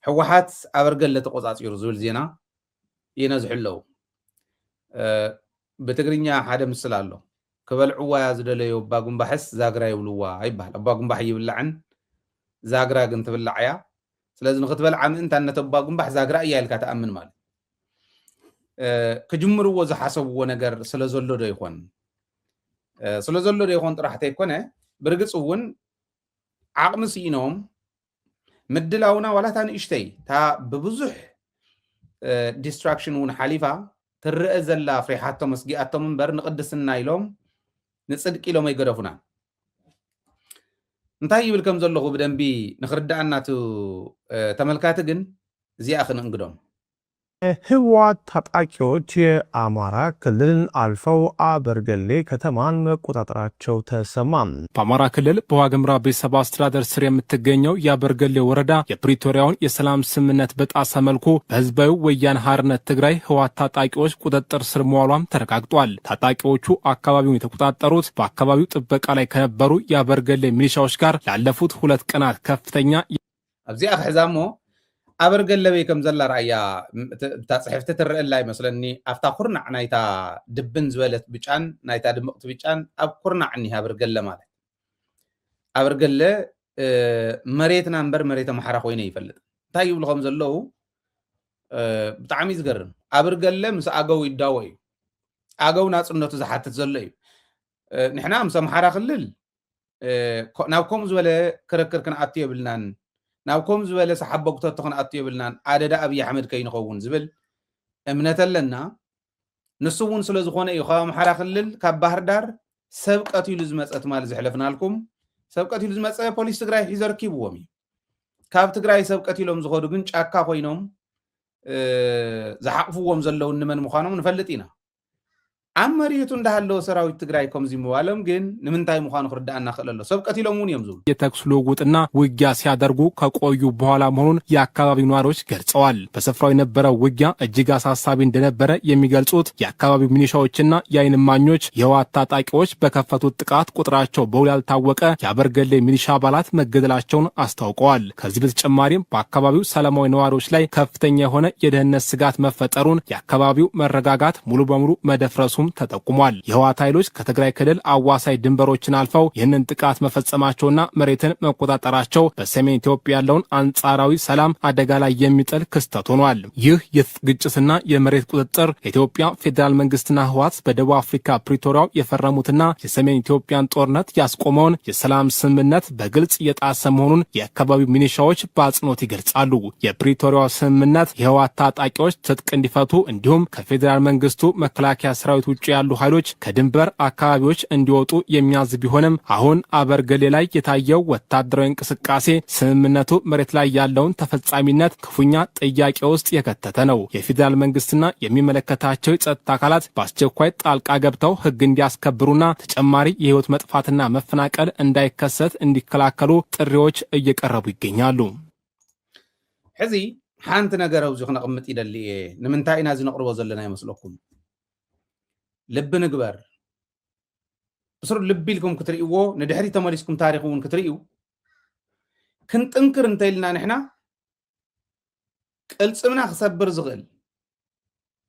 ህወሓት ኣበርገለ ተቆፃፂሩ ዝብል ዜና ይነዝሑ ኣለዉ። ብትግርኛ ሓደ ምስል ኣሎ። ክበልዕዋ እያ ዝደለዩ ኣባ ጉንባሕስ ዛግራ ይብልዋ ይበሃል። ኣባ ጉንባሕ ይብላዕን ዛግራ ግን ትብላዕ እያ። ስለዚ ንክትበልዓ ምእንታን ነቲ ኣባ ጉንባሕ ዛግራ እያ ኢልካ ትኣምን ማለት። ክጅምርዎ ዝሓሰብዎ ነገር ስለዘሎ ዶ ይኾን? ስለዘሎ ዶ ይኾን ጥራሕ ተይኮነ፣ ብርግፅ እውን ዓቕሚ ስኢኖም ምድላውና ዋላታ ንእሽተይ እታ ብብዙሕ ዲስትራክሽን እውን ሓሊፋ ትረአ ዘላ ፍሪሓቶም ኣስጊኣቶም እምበር ንቅድስና ኢሎም ንፅድቂ ኢሎም ኣይገደፉናን። እንታይ ይብል ከም ዘለኹ ብደንቢ ንክርዳኣና እቲ ተመልካቲ ግን እዚኣ ክንእንግዶም። የህወሓት ታጣቂዎች የአማራ ክልልን አልፈው አበርገሌ ከተማን መቆጣጠራቸው ተሰማ። በአማራ ክልል በዋግምራ ብሔረሰብ አስተዳደር ስር የምትገኘው የአበርገሌ ወረዳ የፕሪቶሪያውን የሰላም ስምምነት በጣሰ መልኩ በህዝባዊ ወያነ ሓርነት ትግራይ ህወሓት ታጣቂዎች ቁጥጥር ስር መዋሏም ተረጋግጧል። ታጣቂዎቹ አካባቢውን የተቆጣጠሩት በአካባቢው ጥበቃ ላይ ከነበሩ የአበርገሌ ሚሊሻዎች ጋር ላለፉት ሁለት ቀናት ከፍተኛ ኣብዚኣ ክሕዛ እሞ ኣበርገለበይ ከም ዘላ ራእያ እታ ፅሕፍቲ ትረአ ኣላ ይመስለኒ። ኣብታ ኩርናዕ ናይታ ድብን ዝበለት ብጫን ናይታ ድምቕቲ ብጫን ኣብ ኩርናዕ እኒህ ኣበርገለ ማለት ኣበርገለ መሬትና እምበር መሬት ኣምሓራ ኮይነ ይፈልጥ። እንታይ ይብሉ ከም ዘለዉ ብጣዕሚ ዝገርም። ኣበርገለ ምስ ኣገው ይዳወ እዩ። ኣገው ናፅነቱ ዝሓትት ዘሎ እዩ። ንሕና ምስ ኣምሓራ ክልል ናብ ከምኡ ዝበለ ክርክር ክንኣቱ የብልናን፣ ናብ ከምኡ ዝበለ ሰሓቦ ጉተቶ ክንኣቱ የብልናን፣ ኣደዳ ኣብይ ኣሕመድ ከይንኸውን ዝብል እምነት ኣለና። ንሱ እውን ስለ ዝኾነ እዩ ካብ ኣምሓራ ክልል ካብ ባህር ዳር ሰብ ቀቲሉ ዝመፀ ትማሊ ዘሕለፍናልኩም ሰብ ቀቲሉ ዝመፀ ፖሊስ ትግራይ ሒዞ ረኪብዎም እዩ። ካብ ትግራይ ሰብ ቀቲሎም ዝኸዱ ግን ጫካ ኮይኖም ዝሓቕፍዎም ዘለዉ እንመን ምዃኖም ንፈልጥ ኢና። ኣብ መሬቱ እንዳሃለወ ሰራዊት ትግራይ ከምዚ ምባሎም ግን ንምንታይ ምዃኑ ክርዳኣና ክእል ኣሎ። ሰብ ቀቲሎም እውን እዮም ዝብሉ። የተኩስ ልውውጥና ውጊያ ሲያደርጉ ከቆዩ በኋላ መሆኑን የአካባቢው ነዋሪዎች ገልጸዋል። በስፍራው የነበረው ውጊያ እጅግ አሳሳቢ እንደነበረ የሚገልጹት የአካባቢው ሚሊሻዎችና የአይን እማኞች የህወሓት ታጣቂዎች በከፈቱት ጥቃት ቁጥራቸው በውል ያልታወቀ የአበርገሌ ሚሊሻ አባላት መገደላቸውን አስታውቀዋል። ከዚህ በተጨማሪም በአካባቢው ሰላማዊ ነዋሪዎች ላይ ከፍተኛ የሆነ የደህንነት ስጋት መፈጠሩን የአካባቢው መረጋጋት ሙሉ በሙሉ መደፍረሱም ተጠቁሟል። የህወሓት ኃይሎች ከትግራይ ክልል አዋሳኝ ድንበሮችን አልፈው ይህንን ጥቃት መፈጸማቸውና መሬትን መቆጣጠራቸው በሰሜን ኢትዮጵያ ያለውን አንጻራዊ ሰላም አደጋ ላይ የሚጥል ክስተት ሆኗል። ይህ የትጥቅ ግጭትና የመሬት ቁጥጥር የኢትዮጵያ ፌዴራል መንግስትና ህወሓት በደቡብ አፍሪካ ፕሪቶሪያው የፈረሙትና የሰሜን ኢትዮጵያን ጦርነት ያስቆመውን የሰላም ስምምነት በግልጽ እየጣሰ መሆኑን የአካባቢው ሚሊሻዎች በአጽንኦት ይገልጻሉ። የፕሪቶሪያው ስምምነት የህወሓት ታጣቂዎች ትጥቅ እንዲፈቱ እንዲሁም ከፌዴራል መንግስቱ መከላከያ ሰራዊት ውጭ ያሉ ኃይሎች ከድንበር አካባቢዎች እንዲወጡ የሚያዝ ቢሆንም አሁን አበርገሌ ላይ የታየው ወታደራዊ እንቅስቃሴ ስምምነቱ መሬት ላይ ያለውን ተፈጻሚነት ክፉኛ ጥያቄ ውስጥ የከተተ ነው። የፌዴራል መንግስትና የሚመለከታቸው የጸጥታ አካላት በአስቸኳይ ጣልቃ ገብተው ህግ እንዲያስከብሩና ተጨማሪ የህይወት መጥፋትና መፈናቀል እንዳይከሰት እንዲከላከሉ ጥሪዎች እየቀረቡ ይገኛሉ። ሕዚ ሓንቲ ነገር ኣብዚ ክነቕምጥ ይደሊ እየ። ንምንታይ ኢና እዚ ነቕርቦ ዘለና ይመስለኩም? ልቢ ንግበር። ብስሩ ልቢ ኢልኩም ክትርእይዎ፣ ንድሕሪት ተመሊስኩም ታሪኽ እውን ክትርእዩ፣ ክንጥንክር እንተኢልና ንሕና ቅልጽምና ክሰብር ዝኽእል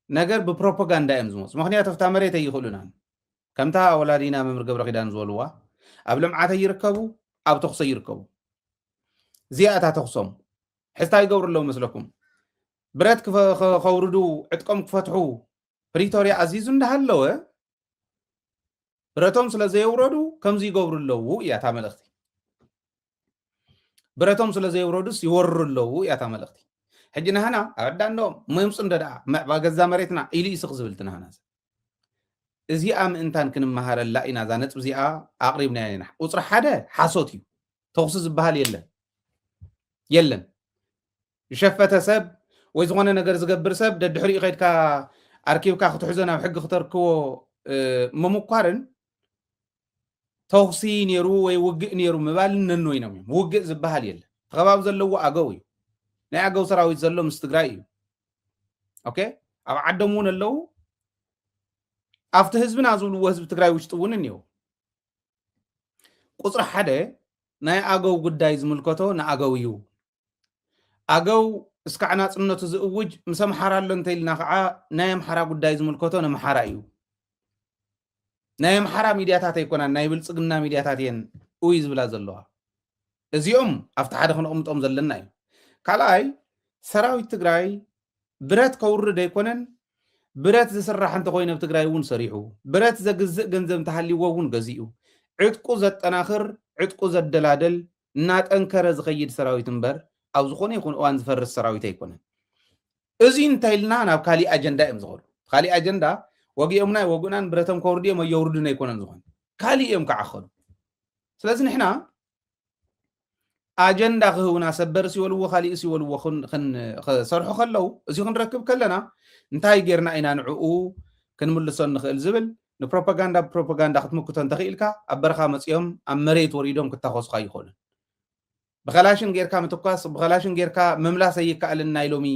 ነገር ብፕሮፓጋንዳ እዮም ዝመፁ። ምኽንያቱ ኣብታ መሬት ኣይኽእሉናን። ከምታ ወላዲና መምህር ገብረ ኪዳን ዝበልዋ ኣብ ልምዓት ኣይርከቡ፣ ኣብ ተኹሶ ይርከቡ። እዚኣ እታ ተኹሶም። ሕዝታ ይገብሩ ኣለዉ መስለኩም? ብረት ክፈ- ከ- ከውርዱ፣ ዕጥቆም ክፈትሑ ፕሪቶርያ ኣዚዙ እንዳሃለወ ብረቶም ስለ ዘየውረዱ ከምዚ ይገብሩ ኣለዉ እያ እታ መልእኽቲ። ብረቶም ስለ ዘየውረዱስ ይወርሩ ኣለዉ እያ እታ መልእኽቲ። ሕጂ ናህና ኣረዳእንኦም እሞ ይምፁ እንደ ደኣ መዕባ ገዛ መሬትና ኢሉ ይስቕ ዝብል እቲ ናህና ሰብ። እዚኣ ምእንታን ክንመሃረላ ኢና እዛ ነጥቢ እዚኣ ኣቕሪብናያ ኢና። ቁፅሪ ሓደ ሓሶት እዩ። ተኹሲ ዝበሃል የለን የለን። ዝሸፈተ ሰብ ወይ ዝኾነ ነገር ዝገብር ሰብ ደድሕሪኡ ከድካ ኣርኪብካ ክትሕዞ ናብ ሕጊ ክተርክቦ ምምኳርን ተኹሲ ነይሩ ወይ ውግእ ነይሩ ምባልን ነኖይኖም እዮም። ውግእ ዝበሃል የለን። እቲ ከባቢ ዘለዎ ኣገው እዩ። ናይ ኣገው ሰራዊት ዘሎ ምስ ትግራይ እዩ። ኦኬ፣ ኣብ ዓዶም እውን ኣለዉ። ኣብቲ ህዝብና ዝብልዎ ህዝቢ ትግራይ ውሽጢ እውን እኒኦ። ቁፅሪ ሓደ ናይ ኣገው ጉዳይ ዝምልከቶ ንኣገው እዩ። ኣገው እስካዕ ናጽነቱ ዝእውጅ ምስ ኣምሓራ ኣሎ እንተኢልና ከዓ ናይ ኣምሓራ ጉዳይ ዝምልከቶ ነምሓራ እዩ። ናይ ኣምሓራ ሚድያታት ኣይኮናን፣ ናይ ብልጽግና ሚድያታት እየን እይ ዝብላ ዘለዋ። እዚኦም ኣብቲ ሓደ ክንቕምጦም ዘለና እዩ። ካልኣይ፣ ሰራዊት ትግራይ ብረት ከውርድ ኣይኮነን፣ ብረት ዝስራሕ እንተኮይነ ኣብ ትግራይ እውን ሰሪሑ፣ ብረት ዘግዝእ ገንዘብ እንተሃልይዎ እውን ገዚኡ፣ ዕጥቁ ዘጠናኽር፣ ዕጥቁ ዘደላደል፣ እናጠንከረ ዝኸይድ ሰራዊት እምበር ኣብ ዝኾነ ይኹን እዋን ዝፈርስ ሰራዊት ኣይኮነን። እዚ እንታይ ኢልና ናብ ካሊእ ኣጀንዳ እዮም ዝኸዱ። ካሊእ ኣጀንዳ ወጊኦምና ኣይወግኡናን፣ ብረቶም ከውርዱ እዮም ኣየውርዱን ኣይኮነን ዝኾነ፣ ካሊእ እዮም ከዓ ክኸዱ። ስለዚ ንሕና ኣጀንዳ ክህቡና ሰበር ሲወልዎ ካሊእ ሲወልዎ ክን- ክን- ክሰርሑ ከለዉ እዚ ክንረክብ ከለና እንታይ ጌርና ኢና ንዕኡ ክንምልሶ ንኽእል ዝብል ንፕሮፓጋንዳ ብፕሮፓጋንዳ ክትምክቶ እንተኽኢልካ ኣብ በረኻ መፂኦም ኣብ መሬት ወሪዶም ክታኸሱካ ይኽእሉ። ብኸላሽን ጌርካ ምትኳስ ብኸላሽን ጌርካ ምምላስ ኣይከኣልን ናይ ሎሚ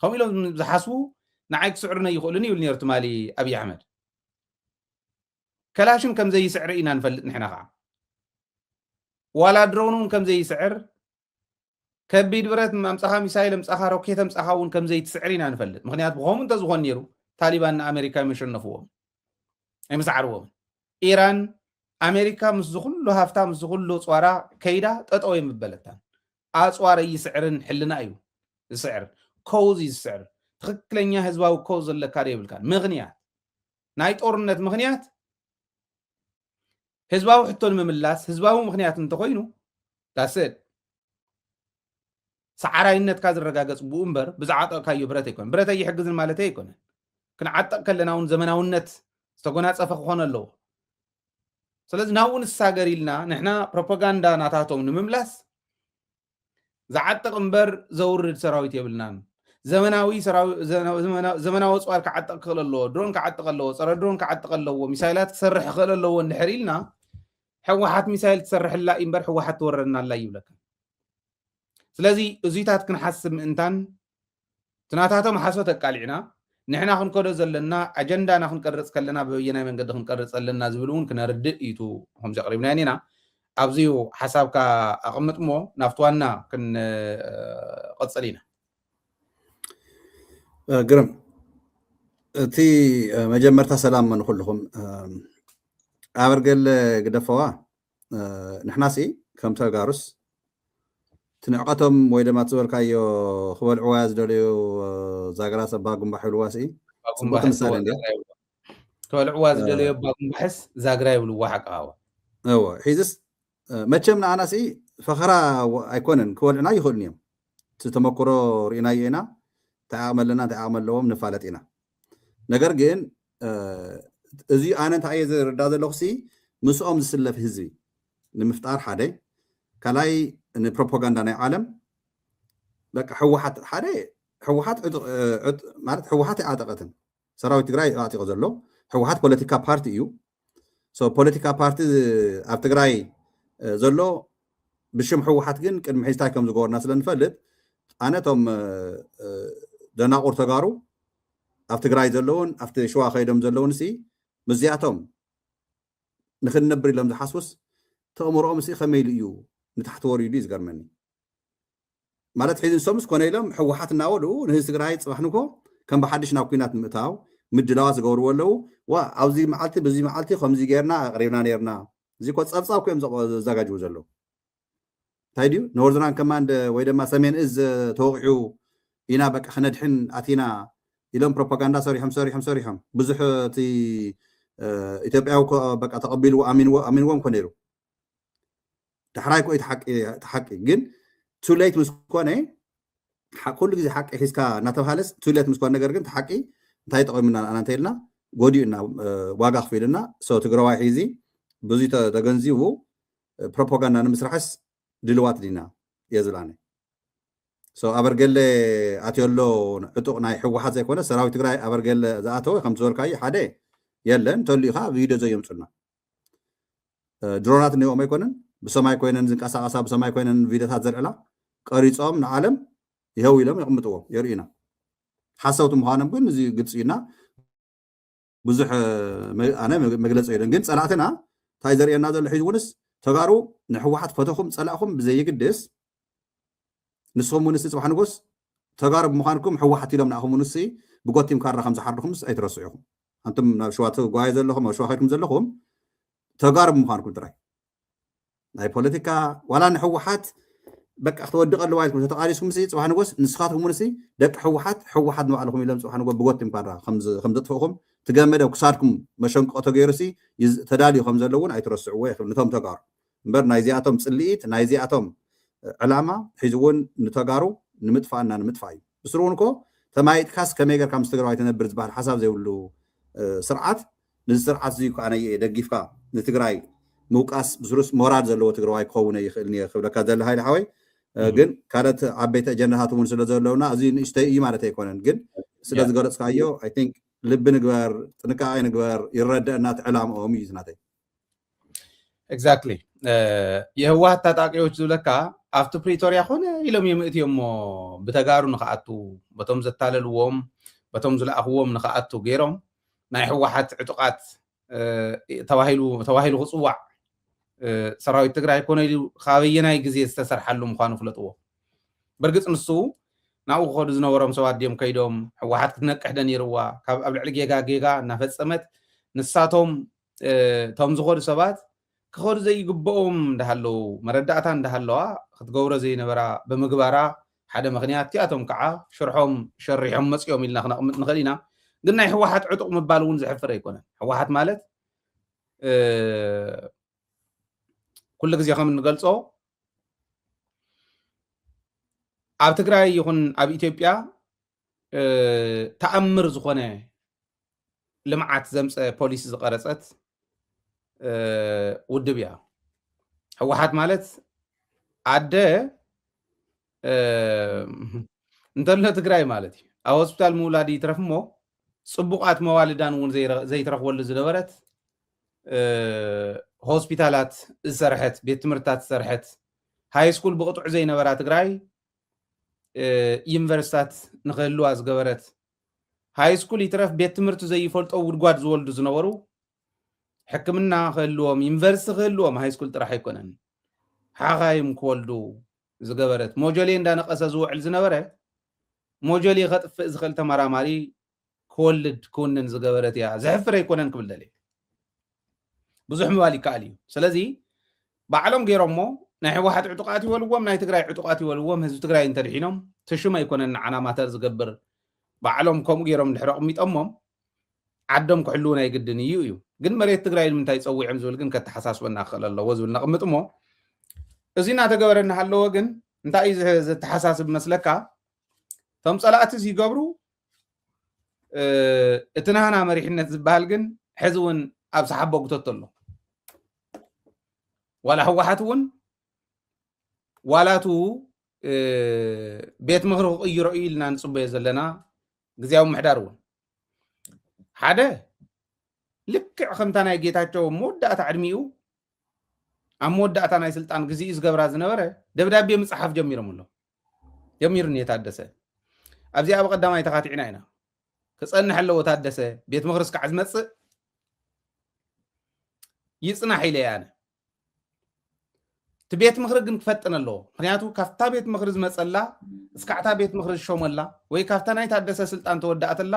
ከምኡ ኢሎም ዝሓስቡ ንዓይ ክስዕሩነ ይኽእሉን ይብል ነይሩ ትማሊ ኣብዪ ኣሕመድ። ከላሽን ከም ዘይስዕር ኢና ንፈልጥ ንሕና ከዓ ዋላ ድሮን እውን ከም ዘይስዕር ከቢድ ብረት ኣምፃኻ ሚሳይል ኣምፃኻ ሮኬት ኣምፃኻ እውን ከም ዘይትስዕር ኢና ንፈልጥ። ምክንያቱ ብከምኡ እንተዝኾን ነይሩ ታሊባን ንኣሜሪካ ኣይመሸነፍዎም ኣይመሰዓርዎም። ኢራን ኣሜሪካ ምስ ዝኩሉ ሃፍታ ምስ ዝኩሉ ኣፅዋራ ከይዳ ጠጠው የምበለታን። ኣፅዋር ኣይስዕርን ሕልና እዩ ዝስዕር። ኮዝ እዩ ዝስዕር። ትክክለኛ ህዝባዊ ኮዝ ዘለካ ዶ የብልካን ምክንያት ናይ ጦርነት ምክንያት ህዝባዊ ሕቶ ንምምላስ ህዝባዊ ምክንያት እንተኮይኑ ዳስድ ሰዓራይነትካ ዝረጋገፅ ብኡ እምበር ብዝዓጠቕካዮ ብረት ኣይኮነን። ብረት ኣይሕግዝን ማለት ኣይኮነን። ክንዓጠቕ ከለና እውን ዘመናውነት ዝተጎናፀፈ ክኾን ኣለዎ። ስለዚ ናብኡ ንሳገር ኢልና ንሕና ፕሮፓጋንዳ ናታቶም ንምምላስ ዝዓጥቕ እምበር ዘውርድ ሰራዊት የብልናን። ዘመናዊ ሰራዊ- ዘመና- ዘመናዊ ኣፅዋር ክዓጥቕ ክኽእል ኣለዎ፣ ድሮን ክዓጥቕ ኣለዎ፣ ፀረ ድሮን ክዓጥቕ ኣለዎ፣ ሚሳይላት ክሰርሕ ክኽእል ኣለዎ እንድሕር ኢልና ሕወሓት ሚሳይል ትሰርሕላ እዩ እምበር ሕወሓት ትወረና ኣላ ይብለካ። ስለዚ እዙይታት ክንሓስብ ምእንታን ትናታቶም ሓሶት ኣቃሊዕና ንሕና ክንከዶ ዘለና ኣጀንዳና ክንቀርፅ ከለና በበየናይ መንገዲ ክንቀርፅ ኣለና ዝብል እውን ክነርድእ እዩ ከምዚ ኣቅሪብናዮ ኢና። ኣብዚዩ ሓሳብካ ኣቕምጥ እሞ ናብቲ ዋና ክንቐፅል ኢና። ግርም፣ እቲ መጀመርታ ሰላም ንኩልኹም። ኣበርገለ ግደፈዋ ንሕናሲ ከም ተጋሩስ ትንዕቀቶም ወይ ድማ ትበልካዮ ክበልዕዋ ዝደለዩ ዛግራ ሰባ ጉንባሕ ይብልዋ ሲ ጽቡቅ ምሳሌ እንዲ ክበልዕዋ ዝደለዩ ባ ጉንባሕስ ዛግራ ይብልዋ ሓቃዋ እዎ ሒዝስ መቸም ንኣናሲ ፈኸራ ኣይኮነን ክበልዕና ይኽእሉን እዮም። እቲ ተመክሮ ርኢናዮ ኢና። እንታይ ዓቕሚ ኣለና እንታይ ዓቕሚ ኣለዎም ንፋለጥ ኢና። ነገር ግን እዚ ኣነ እንታይ እየ ዝርዳ ዘለኹ ሲ ምስኦም ዝስለፍ ህዝቢ ንምፍጣር ሓደ ካልኣይ ንፕሮፓጋንዳ ናይ ዓለም በቃ ህወሓት ሓደ ህወሓት ማለት ህወሓት ኣይዓጠቀትን ሰራዊት ትግራይ ኣዕጢቑ ዘሎ ህወሓት ፖለቲካ ፓርቲ እዩ። ፖለቲካ ፓርቲ ኣብ ትግራይ ዘሎ ብሽም ህወሓት ግን ቅድሚ ሕዚ እንታይ ከም ዝገበሩና ስለ ንፈልጥ ኣነ እቶም ደናቁር ተጋሩ ኣብ ትግራይ ዘለውን ኣብቲ ሽዋ ከይዶም ዘለውን ሲ ምስዚኣቶም ንክንነብር ኢሎም ዝሓስቡስ ተእምሮኦም ሲ ከመይ ኢሉ እዩ ንታሕቲ ወሪዱ እዩ ዝገርመኒ። ማለት ሕዚ ንሶምስ ኮነ ኢሎም ህወሓት እናበሉ ንህዝቢ ትግራይ ፅባሕ ንግሆ ከም ብሓድሽ ናብ ኩናት ንምእታው ምድላዋት ዝገብርዎ ኣለዉ። ዋ ኣብዚ መዓልቲ ብዚ መዓልቲ ከምዚ ጌርና ኣቅሪብና ነርና። እዚ ኮ ፀብፃብ ኮ እዮም ዘዘጋጅቡ ዘለዉ። እንታይ ድዩ ኖርዘራን ከማንድ ወይ ድማ ሰሜን እዝ ተወቂዑ ኢና በቃ ክነድሕን ኣቲና ኢሎም ፕሮፓጋንዳ ሰሪሖም ሰሪሖም ሰሪሖም ብዙሕ እቲ ኢትዮጵያዊ በቃ ተቀቢልዎ ኣሚንዎም ኮ ነይሩ። ዳሕራይ ኮ እቲ ሓቂ ግን ቱሌት ምስ ኮነ ኩሉ ግዜ ሓቂ ሒዝካ እናተባሃለስ ቱሌት ምስ ኮነ ነገር ግን ሓቂ እንታይ ጠቂሙና ኣና እንተኢልና ጎዲኡና ዋጋ ክፊልና ትግራዋይ ሒዚ ብዙ ተገንዚቡ ፕሮፓጋንዳ ንምስራሕስ ድልዋት ዲና እየ ዝብል ኣነ። ኣበርገለ ኣትዮ ኣሎ ዕጡቕ ናይ ህወሓት ዘይኮነ ሰራዊት ትግራይ ኣበርገለ ዝኣተወ ከም ዝበልካዩ ሓደ የለን ተልኡ ከዓ ቪድዮ ዘየምፁና ድሮናት እኒኦም ኣይኮነን ብሰማይ ኮይነን ዝንቀሳቀሳ ብሰማይ ኮይነን ቪድዮታት ዘልዕላ ቀሪፆም ንዓለም ይኸው ኢሎም የቕምጥዎ የርእዩና። ሓሰውቲ ምዃኖም ግን እዚ ግልፂ እዩና። ብዙሕ ኣነ መግለፂ የለን ግን ፀላእትና እንታይ ዘርእየና ዘሎ ሕዚ እውንስ ተጋሩ ንህወሓት ፈተኹም ፀላእኹም ብዘይግድስ ንስኹም እውን እስቲ ጽባሕ ንጎስ ተጋሩ ብምዃንኩም ሕወሓት ኢሎም ንኣኹም እውን እስቲ ብጎቲም ካራ ከም ዝሓርድኹምስ ኣይትረስዑ ኢኹም። ኣንቱም ናብ ሸዋ ትጓየ ዘለኹም ኣብ ሸዋ ከድኩም ዘለኹም ተጋሩ ብምዃንኩም ጥራይ ናይ ፖለቲካ ዋላ ንሕወሓት በቃ ክትወድቕ ኣለዋ ኢልኩም ተተቃሊስኩም ሲ ጽባሕ ንጎስ ንስኻትኩም እውን ሲ ደቂ ሕወሓት ሕወሓት ንባዕልኹም ኢሎም ጽባሕ ንጎ ብጎቲም ካራ ከም ዘጥፍእኹም ትገመደ ክሳድኩም መሸንቅቆ ተገይሩ ሲ ተዳልዩ ከም ዘለውን ኣይትረስዕዎ ኢኹም ንቶም ተጋሩ እምበር ናይዚኣቶም ጽልኢት ናይዚኣቶም ዕላማ ሒዙ እውን ንተጋሩ ንምጥፋእና ንምጥፋእ እዩ ብስሩ እውን እኮ ተማይጥካስ ከመይ ገርካ ምስ ትግራዋይ ትነብር ዝበሃል ሓሳብ ዘይብሉ ስርዓት ንዚ ስርዓት እዚ ከዓ ነየ ደጊፍካ ንትግራይ ምውቃስ ብስሩስ ሞራል ዘለዎ ትግራዋይ ክኸውን ይኽእል እየ ክብለካ ዘለ ሃይለ ሓወይ ግን ካልኦት ዓበይቲ ኣጀንዳታት እውን ስለ ዘለውና እዚ ንእሽተይ እዩ ማለት ኣይኮነን ግን ስለ ዝገለፅካዮ I think ልቢ ንግበር ጥንቃቄ ንግበር ይረደእና እቲ ዕላምኦም እዩ ናተይ exactly የህወሓት ታጣቂዎች ዝብለካ ኣብቲ ፕሪቶርያ ኮነ ኢሎም የምእትዮ እሞ ብተጋሩ ንክኣቱ በቶም ዘታለልዎም በቶም ዝለኣኽዎም ንክኣቱ ገይሮም ናይ ህወሓት ዕጡቃት ተባሂሉ ክፅዋዕ ሰራዊት ትግራይ ኮነ ኢሉ ካበየናይ ግዜ ዝተሰርሓሉ ምኳኑ ፍለጥዎ በርግፅ ንሱ ናብኡ ክኸዱ ዝነበሮም ሰባት ድዮም ከይዶም ህወሓት ክትነቅሕ ደ ነይርዋ ካብ ኣብ ልዕሊ ጌጋ ጌጋ እናፈፀመት ንሳቶም እቶም ዝኸዱ ሰባት ክኸዱ ዘይግብኦም እንዳሃለዉ መረዳእታ እንዳሃለዋ ክትገብሮ ዘይነበራ ብምግባራ ሓደ ምክንያት እቲኣቶም ከዓ ሽርሖም ሸሪሖም መፂኦም ኢልና ክነቕምጥ ንኽእል ኢና ግን ናይ ህወሓት ዕጡቕ ምባል እውን ዘሕፍር ኣይኮነን ህወሓት ማለት ኩሉ ግዜ ከም እንገልፆ ኣብ ትግራይ ይኹን ኣብ ኢትዮጵያ ተኣምር ዝኾነ ልምዓት ዘምፀ ፖሊሲ ዝቐረፀት ውድብ እያ ህወሓት ማለት ኣደ እንተሎ ትግራይ ማለት እዩ ኣብ ሆስፒታል ምውላድ ይትረፍ እሞ ፅቡቃት መዋልዳን እውን ዘይትረኽበሉ ዝነበረት ሆስፒታላት ዝሰርሐት ቤት ትምህርትታት ዝሰርሐት ሃይስኩል ብቕጡዕ ዘይነበራ ትግራይ ዩኒቨርሲታት ንክህልዋ ዝገበረት ሃይስኩል ይትረፍ ቤት ትምህርቲ ዘይፈልጦ ጉድጓድ ዝወልዱ ዝነበሩ ሕክምና ክህልዎም ዩኒቨርሲቲ ክህልዎም ሃይስኩል ጥራሕ ኣይኮነን ሓኻይም ክወልዱ ዝገበረት ሞጆሌ እንዳነቀሰ ዝውዕል ዝነበረ ሞጆሌ ከጥፍእ ዝኽእል ተመራማሪ ክወልድ ክውንን ዝገበረት እያ ዘሕፍር ኣይኮነን ክብል ደልየ ብዙሕ ምባል ይከኣል እዩ ስለዚ ባዕሎም ገይሮሞ ናይ ህወሓት ዕጡቃት ይበልዎም ናይ ትግራይ ዕጡቃት ይበልዎም ህዝቢ ትግራይ እንተድሒኖም ትሽም ኣይኮነን ንዓና ማተር ዝገብር ባዕሎም ከምኡ ገይሮም ድሕሪ ኣቕሚጦሞም ዓዶም ክሕልው ናይ ግድን እዩ እዩ ግን መሬት ትግራይ ንምንታይ ፀዊዖም ዝብል ግን ከተሓሳስበና ክኽእል ኣለዎ ዝብል ነቕምጥ እሞ እዚ እናተገበረ እናሃለዎ ግን እንታይ እዩ ዘተሓሳስብ መስለካ እቶም ፀላእቲ ዝገብሩ እቲ ናህና መሪሕነት ዝበሃል ግን ሕዚ እውን ኣብ ሰሓቦ ጉተቶ ኣሎ ዋላ ህወሓት እውን ዋላቱ ቤት ምክሪ ክቅይሮ እዩ ኢልና ንፅበዮ ዘለና ግዜያዊ ምሕዳር እውን ሓደ ልክዕ ከምታ ናይ ጌታቸው መወዳእታ ዕድሚኡ ኣብ መወዳእታ ናይ ስልጣን ግዜኡ ዝገብራ ዝነበረ ደብዳቤ ምፅሓፍ ጀሚሮም ኣሎ ጀሚሩ እኒሄ ታደሰ ኣብዚኣ ብቀዳማይ ተካቲዕና ኢና ክፀንሕ ኣለዎ ታደሰ ቤት ምክሪ እስካዕ ዝመፅእ ይፅናሕ ኢለ እየ ኣነ እቲ ቤት ምክሪ ግን ክፈጥን ኣለዎ ምክንያቱ ካብታ ቤት ምክሪ ዝመፀላ እስካዕታ ቤት ምክሪ ዝሾመላ ወይ ካብታ ናይ ታደሰ ስልጣን ተወዳእተላ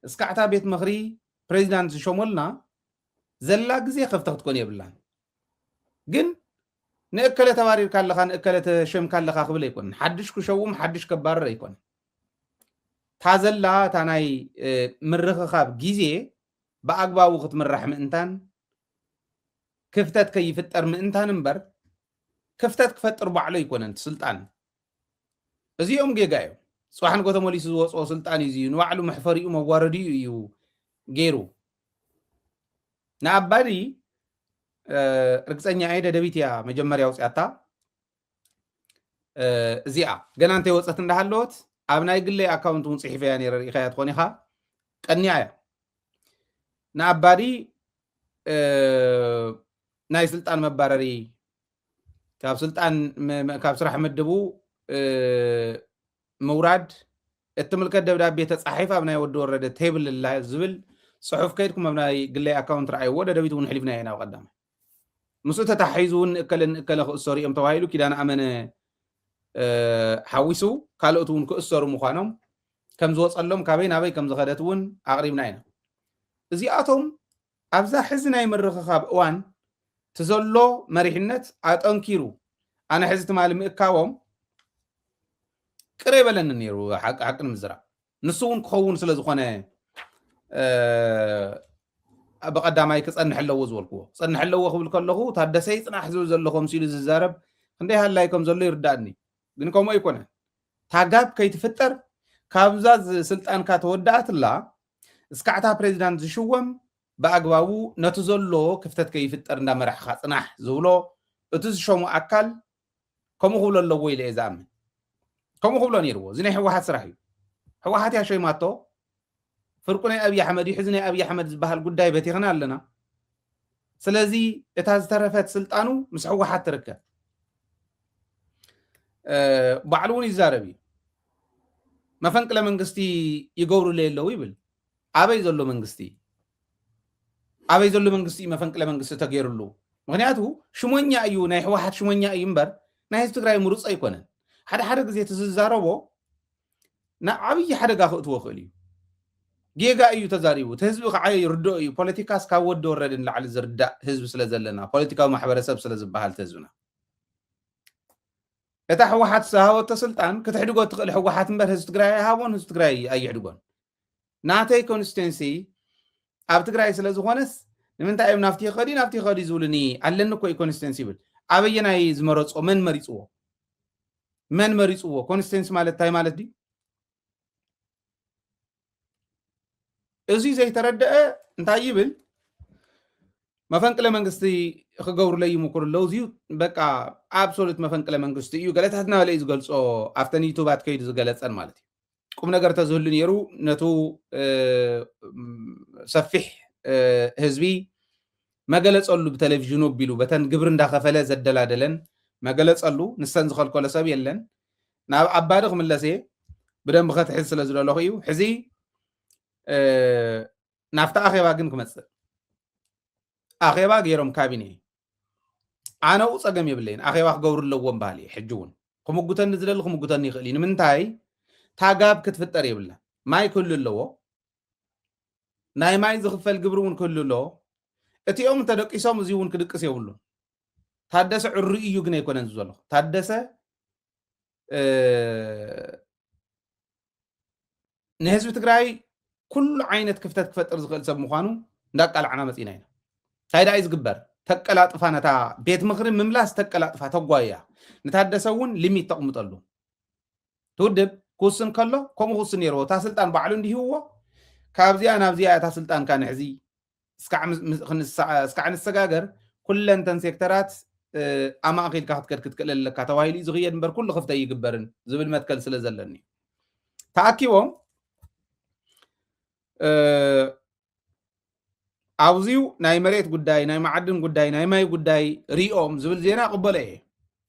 እስካዕታ ቤት ምክሪ ፕሬዚዳንት ዝሾመልና ዘላ ግዜ ከፍተ ክትኮን የብላን ግን ንእከለ ተባሪርካ ኣለካ ንእከለ ተሸምካ ኣለካ ክብል ኣይኮንን ሓድሽ ክሸውም ሓድሽ ከባረር ኣይኮንን እታ ዘላ እታ ናይ ምርኽኻብ ግዜ ብኣግባቡ ክትምራሕ ምእንታን ክፍተት ከይፍጠር ምእንታን እምበር ክፍተት ክፈጥር ባዕሎ ኣይኮነን ስልጣን እዚኦም ጌጋ እዮም። ጽባሕ ንጎ ተመሊሱ ዝወጽኦ ስልጣን እዩ። ንባዕሉ መሕፈሪኡ መዋረዲኡ እዩ ገይሩ። ንኣባዲ ርግጸኛ እየ ደደቢት እያ መጀመርያ ኣውጽኣታ። እዚኣ ገና እንተይወጸት እንዳሃለወት ኣብ ናይ ግለይ ኣካውንት እውን ጽሒፈያ ነይረ፣ ርኢኻያ ትኾን ኢኻ። ቀኒያ እያ። ንኣባዲ ናይ ስልጣን መባረሪ ካብ ስልጣን ካብ ስራሕ ምድቡ ምውራድ እትምልከት ደብዳቤ ተጻሒፍ ኣብ ናይ ወዲ ወረደ ቴብል ኣላ ዝብል ጽሑፍ ከይድኩም ኣብ ናይ ግለይ ኣካውንት ረኣይዎ። ደደቢት እውን ሕሊፍና ኢና ናብ ቀዳማይ። ምስኡ ተታሒዙ እውን ንእከለ ንእከለ ክእሰሩ እዮም ተባሂሉ ኪዳነ ኣመነ ሓዊሱ ካልኦት እውን ክእሰሩ ምዃኖም፣ ከም ዝወፀሎም፣ ካበይ ናበይ ከም ዝኸደት እውን ኣቕሪብና ኢና። እዚኣቶም ኣብዛ ሕዚ ናይ ምርኽኻብ እዋን እቲ ዘሎ መሪሕነት ኣጠንኪሩ፣ ኣነ ሕዚ ትማሊ ምእካቦም ቅር የበለኒ ነይሩ፣ ሓቂ ሓቂ ንምዝራብ። ንሱ እውን ክኸውን ስለ ዝኾነ ብቐዳማይ ክጸንሕ ኣለዎ ዝበልክዎ። ክጸንሕ ኣለዎ ክብል ከለኹ፣ ታደሰ ይጽናሕ ዝብል ዘሎ ከምሲሉ ዝዛረብ ክንደይ ሃላይ ከም ዘሎ ይርዳእኒ። ግን ከምኡ ኣይኮነን። ታጋብ ከይትፍጠር፣ ካብዛ ስልጣንካ ተወዳእትላ እስካዕታ ፕሬዚዳንት ዝሽወም ብኣግባቡ ነቲ ዘሎ ክፍተት ከይፍጠር እንዳመራሕኻ ጽናሕ ዝብሎ እቲ ዝሸሙ ኣካል ከምኡ ክብሎ ኣለዎ ኢለ እየ ዝኣምን። ከምኡ ክብሎ ነይርዎ። እዚ ናይ ህወሓት ስራሕ እዩ። ህወሓት እያ ሸይማቶ። ፍርቁ ናይ ኣብዪ ኣሕመድ እዩ። ሕዚ ናይ ኣብዪ ኣሕመድ ዝበሃል ጉዳይ በቲኽና ኣለና። ስለዚ እታ ዝተረፈት ስልጣኑ ምስ ህወሓት ትርከብ። ባዕሉ እውን ይዛረብ እዩ። መፈንቅለ መንግስቲ ይገብሩለይ ኣለዉ ይብል። ኣበይ ዘሎ መንግስቲ? ኣበይ ዘሎ መንግስቲ እዩ መፈንቅለ መንግስቲ ተገይሩሉ? ምክንያቱ ሽሞኛ እዩ፣ ናይ ህወሓት ሽሞኛ እዩ እምበር ናይ ህዝቢ ትግራይ ምሩፅ ኣይኮነን። ሓደ ሓደ ግዜ እቲ ዝዛረቦ ናብ ዓብዪ ሓደጋ ክእትዎ ይኽእል እዩ። ጌጋ እዩ ተዛሪቡ። እቲ ህዝቢ ከዓ ይርድኦ እዩ። ፖለቲካስ ካብ ወዲ ወረደ ንላዕሊ ዝርዳእ ህዝቢ ስለ ዘለና፣ ፖለቲካዊ ማሕበረሰብ ስለ ዝበሃል እቲ ህዝብና። እታ ህወሓት ዝሃበቶ ስልጣን ክትሕድጎ ትኽእል ህወሓት እምበር ህዝቢ ትግራይ ኣይሃቦን፣ ህዝቢ ትግራይ ኣይሕድጎን። ናተይ ኮንስቲትዌንሲ ኣብ ትግራይ ስለ ዝኾነስ ንምንታይ እዮም ናብቲ ይኸዲ ናብቲ ይኸዲ ዝብሉኒ ኣለኒ እኮ እዩ ኮንስቲትዌንሲ ይብል። ኣበየናይ ዝመረፅዎ? መን መሪፅዎ? መን መሪፅዎ? ኮንስቲትዌንሲ ማለት እንታይ ማለት ድዩ? እዚ ዘይተረደአ እንታይ ይብል? መፈንቅለ መንግስቲ ክገብሩለይ ይምክሩ ኣለዉ። እዚዩ በቃ ኣብሶሉት መፈንቅለ መንግስቲ እዩ። ገለታት እናበለ እዩ ዝገልጾ፣ ኣብተን ዩቱባት ከይዱ ዝገለጸን ማለት እዩ። ቁም ነገር ተዝህሉ ነይሩ ነቱ እ፣ ም፣ ሰፊሕ እ፣ ህዝቢ መገለጸሉ ብቴሌቪዥኑ ኣቢሉ በተን ግብሪ እንዳኸፈለ ዘደላደለን መገለጸሉ ንሰን ዝኸልከሎ ሰብ የለን። ናብ ኣባዲ ክምለስ እየ ብደንቢ ከትሕዝ ስለ ዝደለኹ እዩ። ሕዚ እ፣ ናብቲ ኣኼባ ግን ክመጽእ። ኣኼባ ገይሮም ካቢኔ። ኣነኡ ጸገም የብለይን። ኣኼባ ክገብሩ ኣለዎም በሃሊ እየ። ሕጂ እውን ክምጉተኒ ዝደሊ ክምጉተኒ ይኽእል እዩ። ንምንታይ? ታጋብ ክትፍጠር የብላ። ማይ ክህሉ ኣለዎ። ናይ ማይ ዝኽፈል ግብሪ እውን ክህሉ ኣለዎ። እቲኦም እንተደቂሶም እዚ እውን ክድቅስ የብሉን። ታደሰ ዕሩይ እዩ ግን ኣይኮነን እዚ ዘሎ። ታደሰ እ፣ ንህዝቢ ትግራይ ኩሉ ዓይነት ክፍተት ክፈጥር ዝኽእል ሰብ ምዃኑ እንዳቃላዕና መፂና ኢና። እንታይ ደኣ እዩ ዝግበር? ተቀላጥፋ ነታ ቤት ምኽሪ ምምላስ ተቀላጥፋ ተጓያ። ንታደሰ እውን ሊሚት ተቕምጠሉ። ትውድብ ክውስን ከሎ ከምኡ ክውስን ነይርዎ። እታ ስልጣን ባዕሉ እንዲህዎ ካብዚኣ ናብዚኣ እታ ስልጣንካ ንሕዚ እስካዕ ምስ- ምስ- ክንሳ- እስካዕ ንሰጋገር ኩለንተን ሴክተራት እ፣ ኣማእኺልካ ክትከድ ክትክእል ኣለካ ተባሂሉ እዩ ዝኽየድ እምበር ኩሉ ክፍተ ይግበርን ዝብል መትከል ስለ ዘለኒ ተኣኪቦም እ፣ ኣብዚዩ ናይ መሬት ጉዳይ ናይ መዓድን ጉዳይ ናይ ማይ ጉዳይ ሪኦም ዝብል ዜና ቅበሎ እየ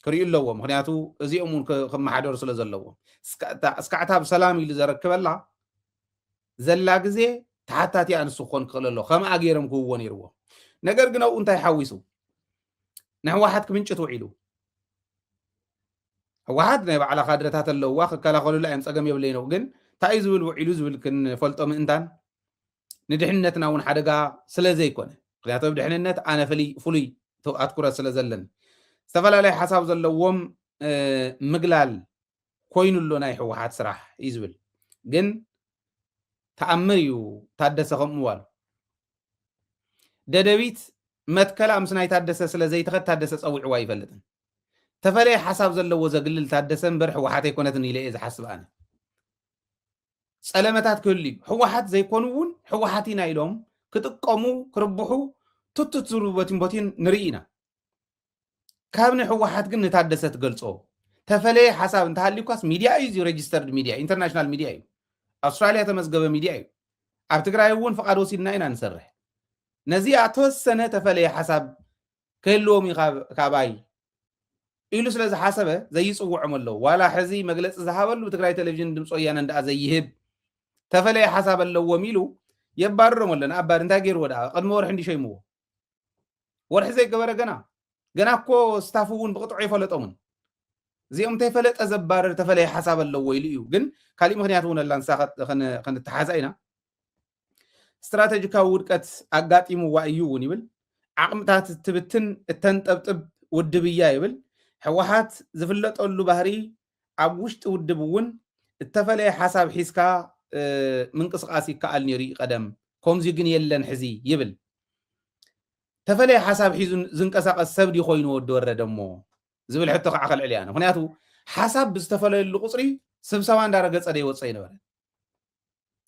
ክርእዩ ኣለዎ ምክንያቱ እዚኦም እውን ክ- ክመሓደሩ ስለ ዘለዎም እስካዕታ ብሰላም ኢሉ ዘረክበላ ዘላ ግዜ ተሓታቲ ኣንሱ ክኾን ክኽእል ኣሎ ከምኣ ገይሮም ክህዎ ነይርዎ ነገር ግን ኣብኡ እንታይ ሓዊሱ ንህወሓት ክምንጭት ውዒሉ ህወሓት ናይ ባዕላ ካድረታት ኣለውዋ ክከላኸሉላ እዮም ፀገም የብለይ ነው ግን እንታይ እዩ ዝብል ውዒሉ ዝብል ክንፈልጦ ምእንታን ንድሕንነትና እውን ሓደጋ ስለ ዘይኮነ ምክንያቱ ኣብ ድሕንነት ኣነ ፍልይ ፍሉይ ኣትኩረት ስለ ዘለኒ ዝተፈላለዩ ሓሳብ ዘለዎም ምግላል ኮይኑ ኣሎ ናይ ህወሓት ስራሕ እዩ ዝብል ግን ተኣምር እዩ ታደሰ ከም ምባሉ ደደቢት መትከላ ምስ ናይ ታደሰ ስለ ዘይትኸድ ታደሰ ፀዊዕዋ ይፈልጥን ተፈለየ ሓሳብ ዘለዎ ዘግልል ታደሰ እምበር ህወሓት ኣይኮነትን ኢለ እየ ዝሓስብ ኣነ ፀለመታት ክህሉ እዩ ህወሓት ዘይኮኑ እውን ህወሓት ኢና ኢሎም ክጥቀሙ ክርብሑ ቱቱት ዝብሉ ቦቲን ቦቲን ንርኢ ኢና ካብ ንህወሓት ግን ንታደሰ ትገልፆ ተፈለየ ሓሳብ እንተሃልዩኳስ ሚድያ እዩ እዚ registered media international media እዩ ኣውስትራሊያ ተመዝገበ ሚድያ እዩ ኣብ ትግራይ እውን ፍቓድ ወሲድና ኢና ንሰርሕ ነዚኣ ተወሰነ ተፈለየ ሓሳብ ክህልዎም እዩ ካባይ ኢሉ ስለ ዝሓሰበ ዘይፅውዖም ኣለዉ ዋላ ሕዚ መግለፂ ዝሃበሉ ብትግራይ ቴሌቪዥን ድምፂ ወያነ እንዳኣ ዘይህብ ተፈለየ ሓሳብ ኣለዎም ኢሉ የባርሮም ኣሎ ንኣባዲ እንታይ ገይርዎ ደኣ ቅድሚ ወርሒ እንዲሸይምዎ ወርሒ ዘይገበረ ገና ገና እኮ ስታፍ እውን ብቕጥዑ ይፈለጦምን እዚኦም ተይፈለጠ ዘባረር ተፈለየ ሓሳብ ኣለዎ ኢሉ እዩ። ግን ካሊእ ምክንያት እውን ኣላ፣ ንሳ ከ-፣ ከነ-፣ ከነተሓዛ ኢና። ስትራተጂካዊ ውድቀት ኣጋጢምዋ እዩ እውን ይብል። ዓቕምታት እትብትን እተንጠብጥብ ውድብ እያ ይብል። ህወሓት ዝፍለጠሉ ባህሪ ኣብ ውሽጢ ውድብ እውን እተፈለየ ሓሳብ ሒዝካ፣ እ፣ ምንቅስቓስ ይከኣል ነይሩ እዩ ቀደም፣ ከምዚ ግን የለን ሕዚ ይብል። ተፈለየ ሓሳብ ሒዙ ዝንቀሳቐስ ሰብ ድዩ ኮይኑ ወዲ ወረደ እሞ ዝብል ሕቶ ከዓ ከልዕል እያ። ምክንያቱ ሓሳብ ብዝተፈለየሉ ቁፅሪ ስብሰባ እንዳረገፀ ዶ ይወፅእ ኣይነበረ።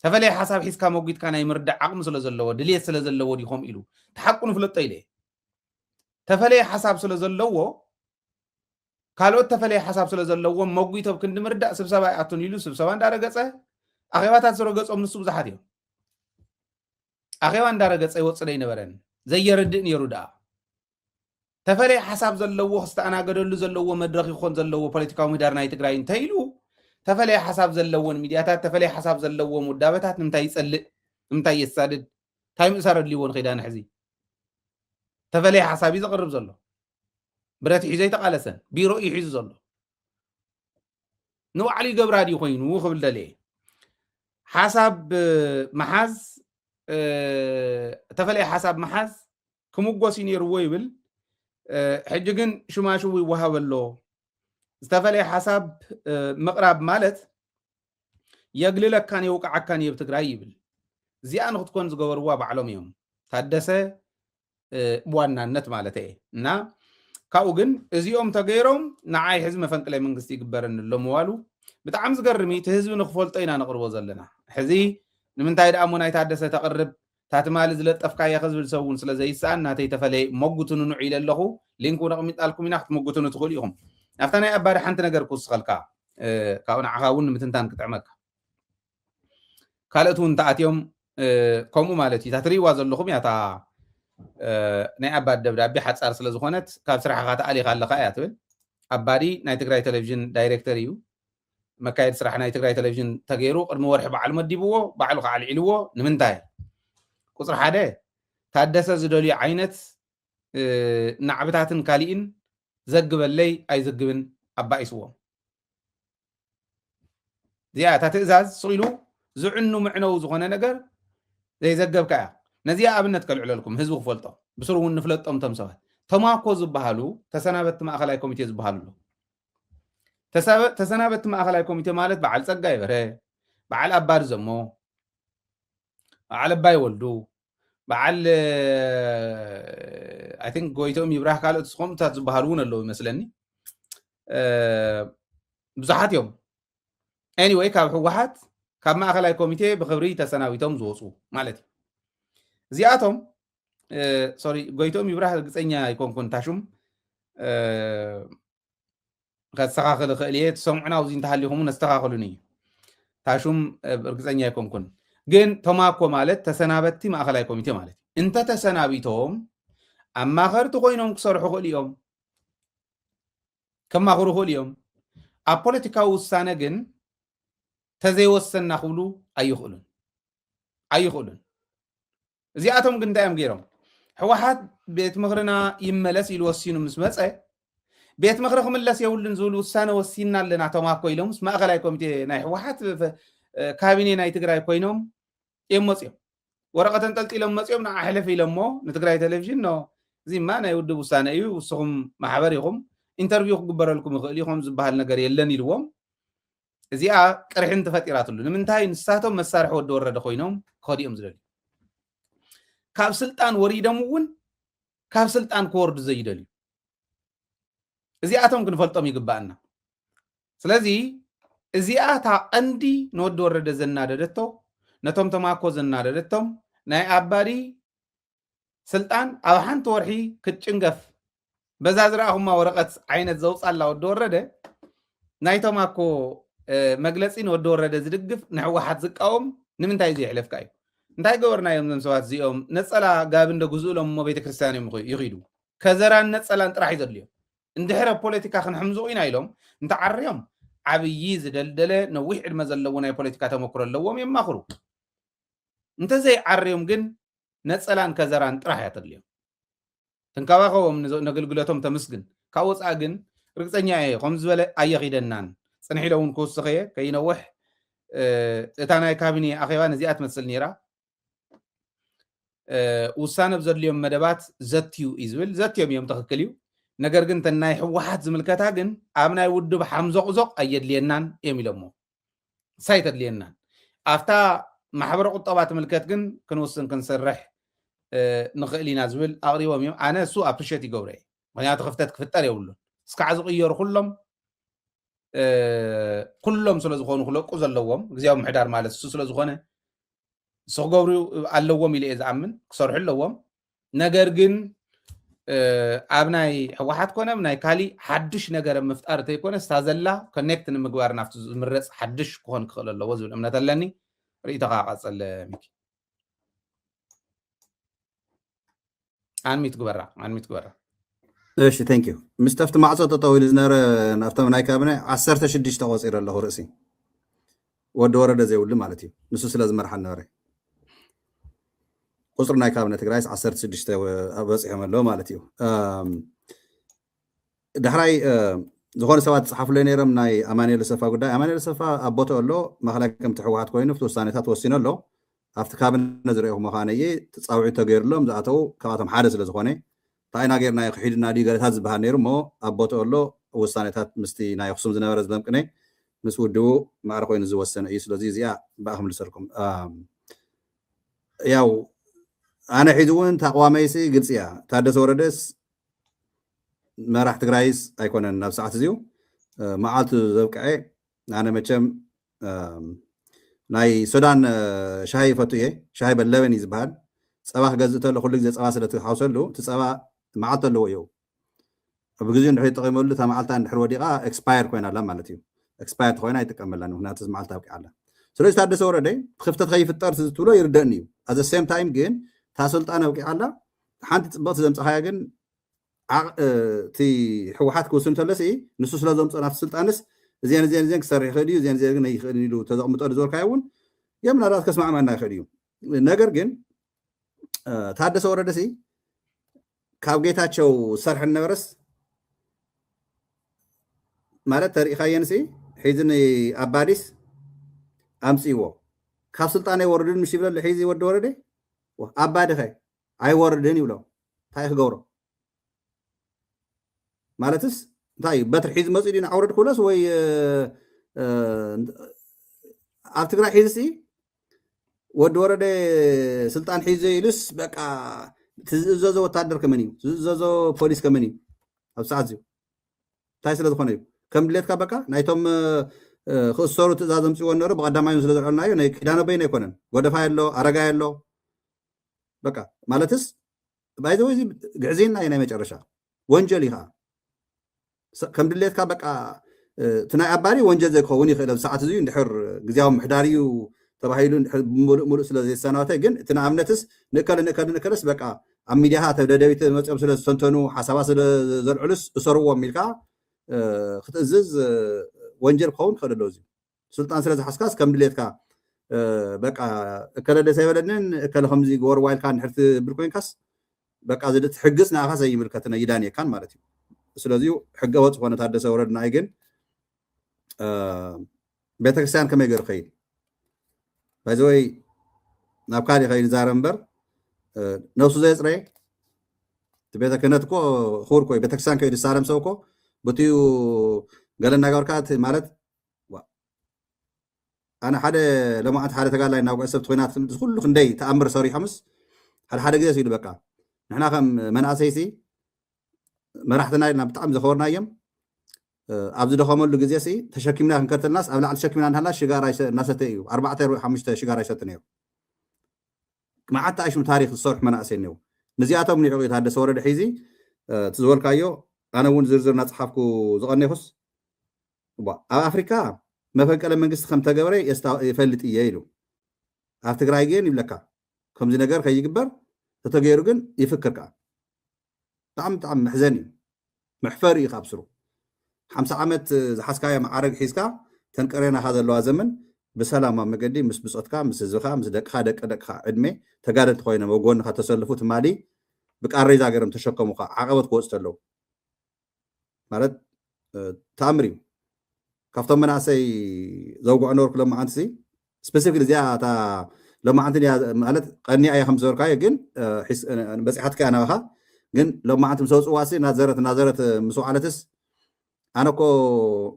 ተፈለየ ሓሳብ ሒዝካ መጒትካ ናይ ምርዳእ ዓቕሚ ስለ ዘለዎ፣ ድልየት ስለ ዘለዎ ድዩ ከምኡ ኢሉ? ተሓቁ ንፍለጦ ኢለ እየ። ተፈለየ ሓሳብ ስለ ዘለዎ፣ ካልኦት ተፈለየ ሓሳብ ስለ ዘለዎም መጒቶም ክንዲ ምርዳእ ስብሰባ ይኣቱን ኢሉ ስብሰባ እንዳረገፀ፣ ኣኼባታት ዝረገፆም ንሱ ብዙሓት እዮም። ኣኼባ እንዳረገፀ ይወፅእ ዶ ኣይነበረን? ዘየርድእ ነይሩ ደኣ። ተፈለየ ሓሳብ ዘለዎ ክስተኣናገደሉ ዘለዎ መድረኽ ይኾን ዘለዎ ፖለቲካዊ ምህዳር ናይ ትግራይ እንተኢሉ፣ ተፈለየ ሓሳብ ዘለዎን ሚድያታት፣ ተፈለየ ሓሳብ ዘለዎም ውዳበታት ንምንታይ ይፀልእ? ንምንታይ የሳድድ? እንታይ ምእሳር ኣድልይዎ ንኸይዳ ንሕዚ? ተፈለየ ሓሳብ እዩ ዘቕርብ ዘሎ። ብረት ሒዙ ኣይተቓለሰን፣ ቢሮ እዩ ሒዙ ዘሎ። ንባዕሉ ይገብራ ድዩ ኮይኑ ክብል ደልየ። ሓሳብ፣ እ፣ ምሓዝ፣ እ፣ ተፈለየ ሓሳብ ምሓዝ ክምጎስ እዩ ነይርዎ ይብል። እ፣ ሕጂ ግን ሽማሽው ይወሃብ ኣሎ። ዝተፈለየ ሓሳብ፣ እ፣ ምቕራብ ማለት የግልለካን የውቃዓካን እዩ ኣብ ትግራይ ይብል። እዚኣ ንክትኮን ዝገበርዋ ባዕሎም እዮም። ታደሰ፣ እ፣ ብዋናነት ማለት እየ። እና ካብኡ ግን እዚኦም ተገይሮም ንዓይ ሕዚ መፈንቅለ መንግስቲ ይግበረኒ ኣሎ ምባሉ ብጣዕሚ ዝገርም እዩ። እቲ ህዝቢ ንክፈልጦ ኢና ነቕርቦ ዘለና። ሕዚ ንምንታይ ደኣ እሞ ናይ ታደሰ ተቕርብ፣ እታ ትማሊ ዝለጠፍካያ ከ ዝብል ሰብ እውን ስለ ዘይሰኣን ናተይ ተፈለየ መጉትንኑ ኢለ ኣለኹ። ሊንክ እውን ኣቕሚጣልኩም ኢና፣ ክትምጉትኑ ትኽእሉ ኢኹም። ናብታ ናይ ኣባዲ ሓንቲ ነገር ክውስኸልካ፣ እ፣ ካብኡ ንዓኻ እውን ንምትንታን ክጥዕመካ። ካልኦት እውን እንተኣትዮም፣ እ፣ ከምኡ ማለት እዩ። እታ ትርእይዋ ዘለኹም እያ፣ እታ፣ እ፣ ናይ ኣባዲ ደብዳቤ ሓጻር ስለ ዝኾነት ካብ ስራሕኻ ተኣሊኻ ኣለኻ እያ ትብል። ኣባዲ ናይ ትግራይ ቴሌቪዥን ዳይሬክተር እዩ። መካየዲ ስራሕ ናይ ትግራይ ቴሌቪዥን ተገይሩ ቅድሚ ወርሒ ባዕሉ መዲብዎ፣ ባዕሉ ከዓ ኣልዒልዎ። ንምንታይ? ቁፅሪ ሓደ፣ ታደሰ ዝደልዮ ዓይነት፣ እ፣ ናዕብታትን ካሊእን ዘግበለይ ኣይዘግብን ኣባኢስዎም። እዚኣ እታ ትእዛዝ ስቕ ኢሉ ዝዕኑ መዕነዊ ዝኾነ ነገር ዘይዘገብካ እያ። ነዚኣ ኣብነት ከልዕለልኩም ህዝቢ ክፈልጦ። ብስሩ እውን ንፍለጦም እቶም ሰባት። ተማኮ ዝበሃሉ ተሰናበትቲ ማእኸላይ ኮሚቴ ዝበሃሉ ኣለዉ። ተሳበ-፣ ተሰናበትቲ ማእኸላይ ኮሚቴ ማለት በዓል ጸጋይ በርሀ፣ በዓል ኣባዲ ዘሞ፣ በዓል ኣባይ ወልዱ፣ በዓል፣ እ፣ I think ጎይትኦም ይብራህ፣ ካልኦት ከምኡታት ዝበሃሉ እውን ኣለዉ ይመስለኒ። እ፣ ብዙሓት እዮም። ኤኒወይ፣ ካብ ህወሓት፣ ካብ ማእኸላይ ኮሚቴ ብኽብሪ ተሰናቢቶም ዝወፁ ማለት እዩ። እዚኣቶም፣ እ፣ ሶሪ፣ ጎይትኦም ይብራህ ርግፀኛ ኣይኮንኩን፣ ታሹም፣ እ፣ ከስተኻኽል እኽእል እየ። ትሰምዑና ኣብዚ እንተሃሊኹም እውን ኣስተኻኽሉኒ። ታሹም፣ እ፣ ርግፀኛ ኣይኮንኩን። ግን ተማኮ ማለት ተሰናበትቲ ማእኸላይ ኮሚቴ ማለት እዩ። እንተተሰናቢቶም ኣማኸርቲ ኮይኖም ክሰርሑ ይኽእሉ እዮም። ከማኽሩ ይኽእሉ እዮም። ኣብ ፖለቲካዊ ውሳነ ግን ተዘይወሰንና ክብሉ ኣይኽእሉን። ኣይኽእሉን። እዚኣቶም ግን እንታይ እዮም ገይሮም? ህወሓት ቤት ምኽርና ይመለስ ኢሉ ወሲኑ ምስ መጸ፣ ቤት ምኽሪ ክምለስ የብሉን ዝብል ውሳነ ወሲንና ኣለና ተማኮ ኢሎም ምስ ማእኸላይ ኮሚቴ ናይ ህወሓት፣ እ፣ ካቢኔ ናይ ትግራይ ኮይኖም እዮም መፂኦም። ወረቐት ኣንጠልጢሎም መፂኦም፣ ንዓ ሕለፍ ኢሎሞ ንትግራይ ቴሌቪዥን፣ ኖ፣ እዚማ ናይ ውድብ ውሳነ እዩ፣ ንስኹም ማሕበር ኢኹም፣ ኢንተርቪው ክግበረልኩም ይኽእል እዩ፣ ከም ዝበሃል ነገር የለን ኢልዎም። እዚኣ ቅርሕንቲ ፈጢራትሉ። ንምንታይ? ንሳቶም መሳርሒ ወዲ ወረደ ኮይኖም ክኸዱ እዮም ዝደልዩ። ካብ ስልጣን ወሪዶም እውን ካብ ስልጣን ክወርዱ ዘይደልዩ። እዚኣቶም ክንፈልጦም ይግባኣና። ስለዚ እዚኣ እታ ቀንዲ ንወዲ ወረደ ዘናደደቶ፣ ነቶም ተማኮ ዘናደደቶም፣ ናይ ኣባዲ ስልጣን ኣብ ሓንቲ ወርሒ ክትጭንገፍ፣ በዛ ዝረኣኹማ ወረቐት ዓይነት ዘውፃላ ወዲ ወረደ፣ ናይ ተማኮ፣ እ፣ መግለፂ ንወዲ ወረደ ዝድግፍ፣ ንህወሓት ዝቃወም ንምንታይ ዘየሕለፍካ እዩ? እንታይ ገበርናዮም እዞም ሰባት እዚኦም? ነፀላ ጋቢ እንደ ግዝኡሎም እሞ ቤተክርስትያን እዮም ይኸ-፣ ይኸይዱ። ከዘራን ነፀላን ጥራሕ እዩ ዘድልዮም። እንድሕር ኣብ ፖለቲካ ክንሕምዝቑ ኢና ኢሎም እንተዓርዮም፣ ዓብዪ ዝደልደለ ነዊሕ ዕድመ ዘለዎ ናይ ፖለቲካ ተመክሮ ኣለዎም፣ የማኽሩ። እንተዘይዓርዮም ግን ነፀላን ከዘራን ጥራሕ እያ ተድልዮም። ትንከባኸቦም፣ ንዘ-፣ ነገልግሎቶም ተመስግን። ካብ ወፃኢ ግን ርግፀኛ እየ ከምዚ ዝበለ ኣየኺደናን። ፅንሕ ኢለ እውን ክውስኸየ ከይነውሕ፣ እታ ናይ ካቢኔ ኣኼባ ነዚኣ ትመስል ነይራ። ውሳነ ብዘድልዮም መደባት ዘትዩ እዩ ዝብል። ዘትዮም እዮም፣ ትኽክል እዩ። ነገር ግን ተን ናይ ህወሓት ዝምልከታ ግን ኣብ ናይ ውድብ ሓምዞቕዞቕ ኣየድልየናን እዮም ኢሎሞ። ሳይ ተድልየናን ኣብታ ማሕበረ ቁጠባ ትምልከት ግን ክንውስን ክንሰርሕ ንኽእል ኢና ዝብል ኣቕሪቦም እዮም። ኣነ እሱ ኣፕሪሸት ይገብሮ እየ፣ ምክንያቱ ክፍተት ክፍጠር የብሉን። እስካዕ ዝቕየሩ ኩሎም ኩሎም ስለዝኾኑ ክለቁ ዘለዎም፣ ግዜያዊ ምሕዳር ማለት እሱ ስለዝኾነ እሱ ክገብሩ ኣለዎም ኢለ እየ ዝኣምን። ክሰርሑ ኣለዎም። ነገር ግን ኣብ ናይ ህወሓት ኮነ ናይ ካሊእ ሓድሽ ነገር ምፍጣር እንተይኮነ ስታ ዘላ ኮኔክት ንምግባር ናብቲ ዝምረፅ ሓድሽ ክኾን ክኽእል ኣለዎ ዝብል እምነት ኣለኒ። ርእይቶኻ ቀፅል ሚኪ። ኣንሚት ግበራ፣ ኣንሚት ግበራ። እሺ፣ ቴንክ ዩ። ምስ ጠፍቲ ማዕፆ ጠጠው ኢሉ ዝነበረ ናብቶም ናይ ካቢነ ዓሰርተ ሽዱሽተ ቆፂረ ኣለኹ ርእሲ። ወዲ ወረደ ዘይብሉ ማለት እዩ። ንሱ ስለ ዝመርሓ ነበረ። ቁፅሪ ናይ ካቢነ ትግራይስ ዓሰርተ ሽዱሽተ በፂሖም ኣለዉ ማለት እዩ። ዳሕራይ ዝኾነ ሰባት ዝፅሓፉለይ ነይሮም ናይ ኣማኑኤል ሰፋ ጉዳይ። ኣማኑኤል ሰፋ ኣብ ቦታኡ ኣሎ። ማእኸላይ ከምቲ ህወሓት ኮይኑ ኣብቲ ውሳኔታት ወሲኑ ኣሎ። ኣብቲ ካቢነ ዝረእኹ ምዃነ እየ። ፃውዒት ተገይሩሎም ዝኣተዉ ካብኣቶም ሓደ ስለ ዝኾነ እንታይ ኢና ጌርናዮ ክሒድና ድዩ ገለታት ዝበሃል ነይሩ እሞ ኣብ ቦታኡ ኣሎ። ውሳኔታት ምስቲ ናይ ኣኽሱም ዝነበረ ዝለምቅነ ምስ ውድቡ ማዕረ ኮይኑ ዝወሰነ እዩ። ስለዚ እዚኣ ብኣ ክምልሰልኩም። ያው ኣነ ሒዚ እውን ተቋመይሲ ግልፂ እያ። ታደሰ ወረደስ መራሕ ትግራይስ ኣይኮነን ናብ ሰዓት እዚኡ መዓልቱ ዘብቅዐ። ኣነ መቸም ናይ ሱዳን ሻሂ ይፈቱ እየ። ሻሂ በለበን እዩ ዝበሃል። ፀባ ክገዝእ ተሎ ኩሉ ግዜ ፀባ ስለ ትሓውሰሉ እቲ ፀባ መዓልቲ ኣለዎ እዩ። ብግዜኡ እንድሕር ይጠቂመሉ እታ መዓልታ እንድሕር ወዲቓ ኤክስፓየር ኮይና ኣላ ማለት እዩ። ኤክስፓየር ተኮይና ኣይጥቀመላን፣ ምክንያቱ መዓልቲ ኣብቂዓ ኣላ። ስለዚ ታደሰ ወረደ ክፍተት ከይፍጠር ትብሎ ይርደእኒ እዩ። ኣዘ ሴም ታይም ግን እታ ስልጣን ኣብቂዓ ኣላ። ሓንቲ ፅብቕቲ ዘምፀኻያ ግን እቲ ህወሓት ክውስን እንተለሲ ንሱ ስለ ዘምፅኦ ናብቲ ስልጣንስ እዚአን እዚአን እዚአን ክሰርሕ ይኽእል እዩ፣ እዚአን እዚአን ግን ኣይኽእልን ኢሉ ተዘቕምጦ ዝዞርካዮ እውን የምናልባት ከስማዕማና ይኽእል እዩ። ነገር ግን ታደሰ ወረደሲ ካብ ጌታቸው ዝሰርሐ ነበረስ ማለት ተሪኢኻየንሲ ሒዚ ንኣባዲስ ኣምፅዎ ካብ ስልጣን ኣይወርድን ምሽ ይብለሉ ሒዚ ወዲ ወረደ ኣባዲ ኸ ኣይወርድን ይብሎ እንታይ ክገብሮ ማለትስ እንታይ እዩ በትሪ ሒዚ መፅኡ ድዩ ንዓውረድ ክብሎስ ወይ ኣብ ትግራይ ሒዚ ሲ ወዲ ወረደ ስልጣን ሒዘ ኢሉስ በቃ ትዝእዘዞ ወታደር ከመን እዩ ትዝእዘዞ ፖሊስ ከመን እዩ ኣብ ሰዓት እዚዩ እንታይ ስለ ዝኾነ እዩ ከም ድሌትካ በቃ ናይቶም ክእሰሩ ትእዛዝ ኣምፅዎ ነሩ ብቀዳማዮም ስለ ዘልዐልናዮ ናይ ኪዳነ በይን ኣይኮነን ጎደፋይ ኣሎ ኣረጋይ ኣሎ በቃ ማለትስ ባይዘወይ ግዕዝና እዩ ናይ መጨረሻ ወንጀል እዩ ከዓ ከም ድሌትካ በቃ እቲ ናይ ኣባሪ ወንጀል ዘይክኸውን ይኽእል ኣብ ሰዓት እዚ እንድሕር ግዜያዊ ምሕዳር እዩ ተባሂሉ እንድሕር ብምሉእ ሙሉእ ስለ ዘይሰናበተ ግን እቲ ንኣብነትስ ንእከለ ንእከለ ንእከለስ በቃ ኣብ ሚዲያኻ ተደደቢት መፅኦም ስለ ዝተንተኑ ሓሳባት ስለ ዘልዕሉስ እሰርዎም ኢልካ ክትእዝዝ ወንጀል ክኸውን ክኽእል ኣለዎ እዚ ስልጣን ስለ ዝሓዝካስ ከም ድሌትካ በቃ እከለ ደስ ኣይበለንን እከለ ከምዚ ግበርዋ ኢልካ እንድሕር ትብል ኮይንካስ በቃ እዚ ትሕግስ ንኣኻ ዘይምልከት ነይዳን የካን ማለት እዩ ስለዚ ሕገ ወጥ ዝኾነ ታደሰ ወረድ ንኣይ ግን ቤተክርስትያን ከመይ ገይሩ ከይድ ባይዘወይ ናብ ካልእ ከይድ ዛረብ እምበር ነብሱ ዘየፅረየ እቲ ቤተ ክህነት እኮ ክቡር ኮይ ቤተክርስትያን ከይዱ ዝሳለም ሰብ እኮ ብትዩ ገለ እናገበርካ ማለት ኣነ ሓደ ለማዓት ሓደ ተጋላይ እናውቅዐ ሰብ ትኮይናት ኩሉ ክንደይ ተኣምር ሰሪሖምስ ሓደ ሓደ ግዜ ሲሉ በቃ ንሕና ከም መናእሰይሲ መራሕትና ኢልና ብጣዕሚ ዘኸበርናዮም ኣብ ዝደኸመሉ ግዜ ሲ ተሸኪምና ክንከተልናስ ኣብ ላዕሊ ተሸኪምና እንሃላ ሽጋራ እናሰተ እዩ ኣርባዕተ ሓሙሽተ ሽጋራ ይሰቲ ነይሩ መዓት ተኣሽሙ ታሪክ ዝሰርሑ መናእሰይ እኒው ነዚኣቶም ንዕቑ ታደሰ ወረደ ሒዚ እቲ ዝበልካዮ ኣነ እውን ዝርዝር እናፅሓፍኩ ዝቐኔኹስ ኣብ ኣፍሪካ መፈንቀለ መንግስቲ ከም ተገበረ ይፈልጥ እየ ኢሉ ኣብ ትግራይ ግን ይብለካ ከምዚ ነገር ከይግበር ተተገይሩ ግን ይፍክር ከዓ ብጣዕሚ ብጣዕሚ መሕዘን እዩ መሕፈር እዩ ካብ ስሩ ሓምሳ ዓመት ዝሓዝካዮ መዓረግ ሒዝካ ተንቀሬናኻ ዘለዋ ዘመን ብሰላማዊ መገዲ ምስ ብፆትካ ምስ ህዝብካ ምስ ደቅካ ደቂ ደቅካ ዕድመ ተጋደልቲ ኮይኖም ኣብ ጎንካ ተሰልፉ ትማሊ ብቃሬዛ ገይሮም ተሸከሙካ ዓቐበት ክወፁ ተለዉ ማለት ተኣምር እዩ። ካብቶም መናእሰይ ዘውግዖ ነበርኩ ሎማዓንቲ ሲ ስፔሲፊክ እዚኣ እታ ሎማዓንቲ እያ ማለት ቀኒኣ እያ ከም ዝበልካዮ ግን በፂሓትካ እያ ናባኻ። ግን ሎማዓንቲ ምስ ኣውፅዋ ሲ ናዘረት ናዘረት ምስ ወዓለትስ ኣነ እኮ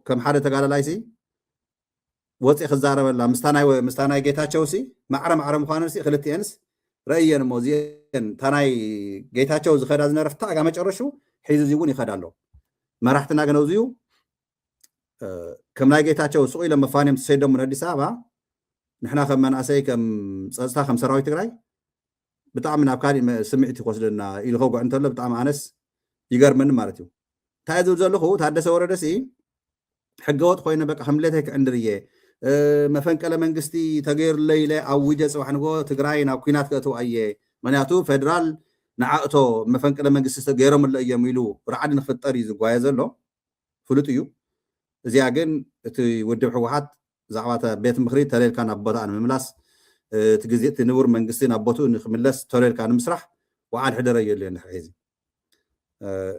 ከም ሓደ ተጋዳላይ ሲ ወፂ ክዛረበላ ምስታ ናይ ጌታቸው ሲ ማዕረ ማዕረ ምኳነን ሲ ክልቲኤንስ ረእየን እሞ እዚአን እታ ናይ ጌታቸው ዝኸዳ ዝነበረ ፍታጋ መጨረሹ ሒዚ እዚ እውን ይኸዳ ኣሎ። መራሕትና ግን ኣብዚዩ ከም ናይ ጌታቸው ስቕ ኢሎም መፋንዮም ተሰይዶም ንኣዲስ ኣበባ ንሕና ከም መናእሰይ ከም ፀፅታ ከም ሰራዊት ትግራይ ብጣዕሚ ናብ ካሊእ ስምዒት ይኮስደና ኢሉ ከጉዕ እንተሎ ብጣዕሚ ኣነስ ይገርመኒ ማለት እዩ። እንታይ ዝብል ዘለኹ ታደሰ ወረደ ሲ ሕገወጥ ኮይነ በቃ ከም ድሌተይ ክዕንድር እየ መፈንቀለ መንግስቲ ተገይሩለይ ኢለ ኣዊጀ ፅባሕ ንጎ ትግራይ ናብ ኩናት ከእትዋ እየ። ምክንያቱ ፌደራል ንዓእቶ መፈንቀለ መንግስቲ ገይሮምለ እዮም ኢሉ ራዕዲ ንክፍጠር እዩ ዝጓየ ዘሎ። ፍሉጥ እዩ። እዚኣ ግን እቲ ውድብ ህወሓት ብዛዕባ ቤት ምክሪ ተለልካ ናብ ቦታ ንምምላስ እቲ ግዜ እቲ ንቡር መንግስቲ ናብ ቦትኡ ንክምለስ ተለልካ ንምስራሕ ወዓል ሕደረ የድልዮ እንድሕር ሒዚ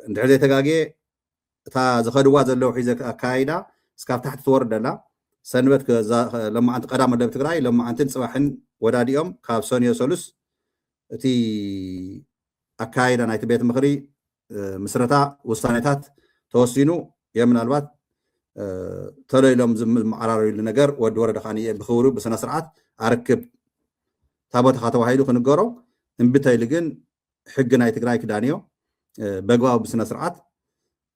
እንድሕር ዘይተጋግየ እታ ዝኸድዋ ዘለዉ ሒዘ ኣካይዳ እስካብ ታሕቲ ትወርድ ኣላ። ሰንበት ለማዓንቲ ቀዳም ወደብ ትግራይ ለማዓንትን ፅባሕን ወዳዲኦም ካብ ሰንዮ ሰሉስ እቲ ኣካይዳ ናይቲ ቤት ምክሪ ምስረታ ውሳኔታት ተወሲኑ የ ምናልባት ተለይሎም ዝመዓራረዩሉ ነገር ወዲ ወረደ ከዓ ብክብሩ ብስነ ስርዓት ኣርክብ ታቦትኻ ተባሂሉ ክንገሮ እምብተይሉ ግን ሕጊ ናይ ትግራይ ክዳንዮ በግባቡ ብስነ ስርዓት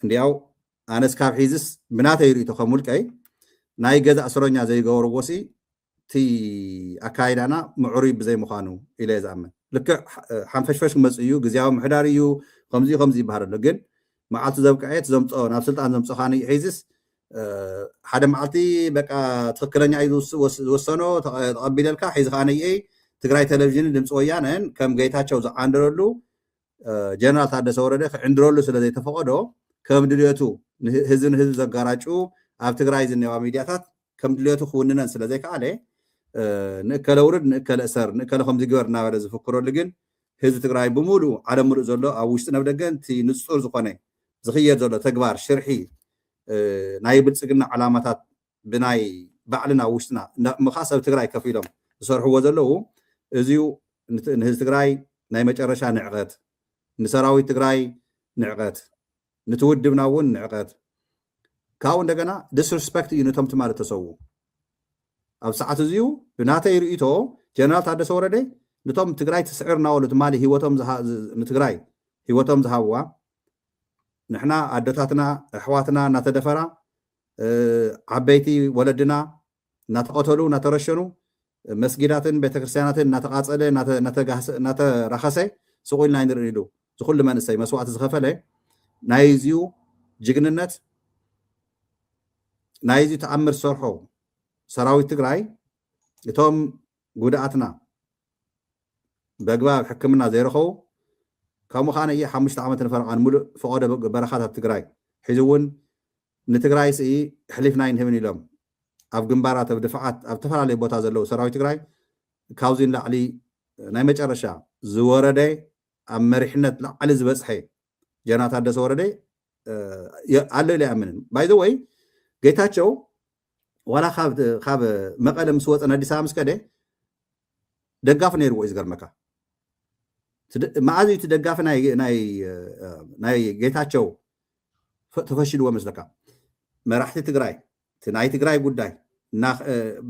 እንዲያው ኣነስ ካብ ሒዝስ ብናተይ ርእቶ ከም ውልቀይ ናይ ገዛ እስረኛ ዘይገበርዎ ሲ እቲ ኣካይዳና ምዕሩይ ብዘይ ምዃኑ ኢለ ዝኣምን። ልክዕ ሓንፈሽፈሽ ክመፅእ እዩ፣ ግዜያዊ ምሕዳር እዩ፣ ከምዚ ከምዚ ይበሃል ኣሎ። ግን መዓልቱ ዘብቅዐ እቲ ዘምፅኦ ናብ ስልጣን ዘምፅኦ ከዓ ንዩ ሒዝስ ሓደ መዓልቲ በቃ ትክክለኛ እዩ ዝወሰኖ ተቐቢለልካ ሒዚ ከዓ ንየይ ትግራይ ቴሌቪዥንን ድምፂ ወያነን ከም ጌታቸው ዝዓንደረሉ ጀነራል ታደሰ ወረደ ክዕንድረሉ ስለ ዘይተፈቐዶ ከም ድልየቱ ህዝቢ ንህዝቢ ዘጋራጩ ኣብ ትግራይ ዝኔዋ ሚድያታት ከም ድልየቱ ክውንነን ስለ ዘይከኣለ ንእከለ ውርድ ንእከለ እሰር ንእከለ ከምዚ ግበር እናበለ ዝፍክረሉ ግን ህዝቢ ትግራይ ብምሉእ ዓለም ምሉእ ዘሎ ኣብ ውሽጢ ነብ ደገ እቲ ንፁር ዝኾነ ዝኽየድ ዘሎ ተግባር ሽርሒ ናይ ብልፅግና ዓላማታት ብናይ ባዕልና ውሽጥና ምኻ ሰብ ትግራይ ከፊሎም ዝሰርሕዎ ዘለዉ እዚዩ ንህዝቢ ትግራይ ናይ መጨረሻ ንዕቐት ንሰራዊት ትግራይ ንዕቐት ንትውድብና እውን ንዕቐት ካብኡ እንደገና ዲስሪስፐክት እዩ ነቶም ትማሊ ተሰዉ ኣብ ሰዓት እዚዩ ብናተይ ርእቶ ጀነራል ታደሰ ወረደ ነቶም ትግራይ ትስዕር እናበሉ ትማሊ ህይወቶም ንትግራይ ህይወቶም ዝሃብዋ ንሕና ኣደታትና ኣሕዋትና እናተደፈራ ዓበይቲ ወለድና እናተቐተሉ እናተረሸኑ መስጊዳትን ቤተክርስትያናትን እናተቃፀለ እናተራኸሰ ስቑ ኢልና ኣይንርእይሉ ዝኩሉ መንእሰይ መስዋእቲ ዝኸፈለ ናይዝዩ ጅግንነት ናይዚ ተኣምር ዝሰርሖ ሰራዊት ትግራይ እቶም ጉድኣትና በግባብ ሕክምና ዘይረኸቡ ከምኡ ከዓ ነየ ሓሙሽተ ዓመት ንፈረቓ ንምሉእ ፈቐዶ በረኻታት ትግራይ ሒዚ እውን ንትግራይ ስኢ ሕሊፍና ይንህብን ኢሎም ኣብ ግንባራት ኣብ ድፋዓት ኣብ ዝተፈላለዩ ቦታ ዘለዉ ሰራዊት ትግራይ ካብዚ ንላዕሊ ናይ መጨረሻ ዝወረደ ኣብ መሪሕነት ላዕሊ ዝበፅሐ ጀነራል ታደሰ ወረደ ኣሎ ኢለ ይኣምንን ባይዘወይ ጌታቸው ዋላ ካብ መቐለ ምስ ወፀ ኣዲስ ኣበባ ምስ ከደ ደጋፊ ነይርዎ እዩ ዝገርመካ መኣዚ እቲ ደጋፊ ናይ ጌታቸው ተፈሽልዎ መስለካ መራሕቲ ትግራይ እቲ ናይ ትግራይ ጉዳይ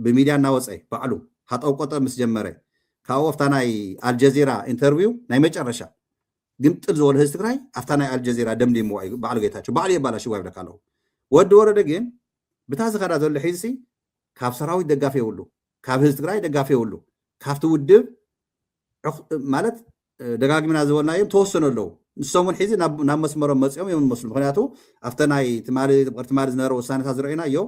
ብሚድያ እናወፀ ባዕሉ ሃጠው ቆጠ ምስ ጀመረ ካብኡ ኣብታ ናይ ኣልጀዚራ ኢንተርቪው ናይ መጨረሻ ግምጥል ዝበሉ ህዝቢ ትግራይ ኣብታ ናይ ኣልጀዚራ ደምዲምዋ እዩ ባዕሉ ጌታቸው ባዕሉ የባላሽዋ ይብለካ ኣለኹ ወዲ ወረደ ግን ብታ ዝኸዳ ዘሎ ሒዝሲ ካብ ሰራዊት ደጋፊ የብሉ ካብ ህዝቢ ትግራይ ደጋፊ የብሉ ካብቲ ውድብ ማለት ደጋግምና ዝበልናዮም ተወሰኑ ኣለዉ ንሶም እውን ሒዚ ናብ መስመሮም መፂኦም እዮም መስሉ ምክንያቱ ኣብተ ናይ ትማሊ ዝነበረ ውሳኔታት ዝረአዩና እዮ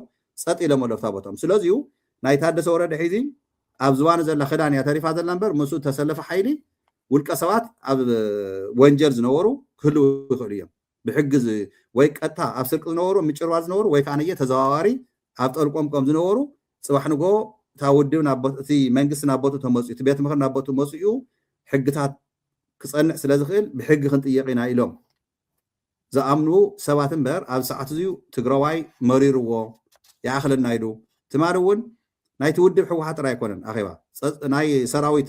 ፀጥ ኢሎም ኣሎ ፍታ ቦቶም ስለዚዩ ናይ ታደሰ ወረደ ሒዚ ኣብ ዝባኑ ዘላ ክዳን እያ ተሪፋ ዘላ እምበር ምስኡ ተሰለፈ ሓይሊ ውልቀ ሰባት ኣብ ወንጀል ዝነበሩ ክህልው ይኽእሉ እዮም ብሕጊ ወይ ቀጥታ ኣብ ስርቂ ዝነበሩ ምጭርባር ዝነበሩ ወይ ከዓ ነየ ተዘዋዋሪ ኣብ ጠልቆም ከም ዝነበሩ ፅባሕ ንጎ እታ ውድብ እቲ መንግስቲ ናብ ቦቱ ተመፅኡ እቲ ቤት ምክር ናብ ቦቱ መፅኡ ሕግታት ክፀንዕ ስለ ዝኽእል ብሕጊ ክንጥየቕ ኢና ኢሎም ዝኣምኑ ሰባት እምበር፣ ኣብ ሰዓት እዚዩ ትግራዋይ መሪርዎ ይኣኽለና ኢሉ። ትማሊ እውን ናይቲ ውድብ ህወሓት ጥራይ ኣይኮነን ኣኼባ፣ ናይ ሰራዊት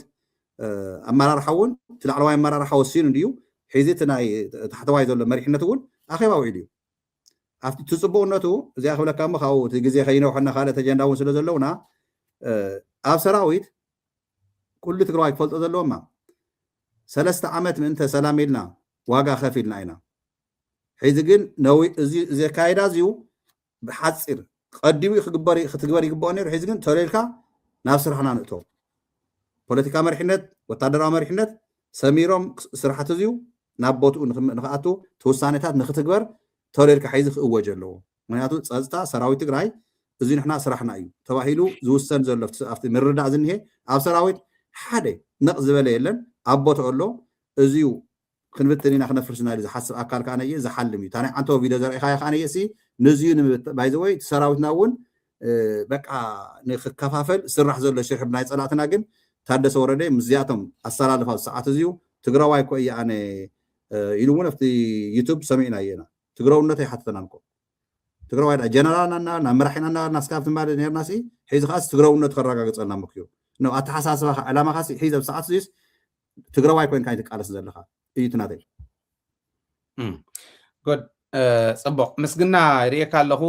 ኣመራርሓ እውን፣ እቲ ላዕለዋይ ኣመራርሓ ወሲኑ እንድዩ። ሕዚ እቲ ናይ ታሕተዋይ ዘሎ መሪሕነት እውን ኣኼባ ውዒሉ እዩ። ኣብቲ ትፅቡቅነቱ እዚኣ ክብለካ እሞ ካብኡ እቲ ግዜ ከይነውሐና ካልእ ኣጀንዳ እውን ስለ ዘለውና፣ ኣብ ሰራዊት ኩሉ ትግራዋይ ክፈልጦ ዘለዎማ፣ ሰለስተ ዓመት ምእንተ ሰላም ኢልና ዋጋ ከፊልና ኢና። ሕዚ ግን ነዊ እዚ ኣካይዳ እዚዩ ብሓፂር ቀዲሙ ክትግበር ይግበኦ ነይሩ። ሕዚ ግን ተለልካ ናብ ስራሕና ንእቶ። ፖለቲካ መሪሕነት፣ ወታደራዊ መሪሕነት ሰሚሮም ስራሕቲ እዚዩ ናብ ቦትኡ ንክኣቱ፣ እቲ ውሳኔታት ንክትግበር ተለልካ ሕዚ ክእወጅ ኣለዎ። ምክንያቱ ፀፅታ ሰራዊት ትግራይ እዚ ንሕና ስራሕና እዩ ተባሂሉ ዝውሰን ዘሎ ኣብቲ ምርዳእ ዝኒሄ ኣብ ሰራዊት ሓደ ነቕ ዝበለ የለን። ኣብ ቦትኡ ኣሎ። እዚዩ ክንብትን ኢና ክነፍርስና ኢሉ ዝሓስብ ኣካል ከዓ ነየ ዝሓልም እዩ። እታ ናይ ዓንተቦ ቪድዮ ዘርእኻዮ ከዓ ነየሲ ንዚዩ ንምብት ባይዘወይ እቲ ሰራዊትና እውን በቃ ንክከፋፈል ስራሕ ዘሎ ሽርሒ ብናይ ፀላእትና ግን ታደሰ ወረደ ምስዚኣቶም ኣሰላልፋ ሰዓት እዚዩ ትግራዋይ እኮ እየ ኣነ ኢሉ እውን ኣብቲ ዩቱብ ሰሚዕና እየና። ትግረውነት ኣይሓተተናን እኮ። ትግራዋይ ዳ ጀነራልና እናበልና መራሒና እናበልና እስካብ ትማሊ ነርና ሲ ሕዚ ከዓስ ትግረውነት ከረጋግፀልና ምክዩ ነው ኣተሓሳስባኻ ዕላማኻ ሲ ሒዘ ኣብ ሰዓት ዚስ ትግራዋይ ኮይንካ ኣይትቃለስ ዘለኻ እዩ ትናተይ። ጎድ ጽቡቕ ምስግና ይርእየካ ኣለኹ።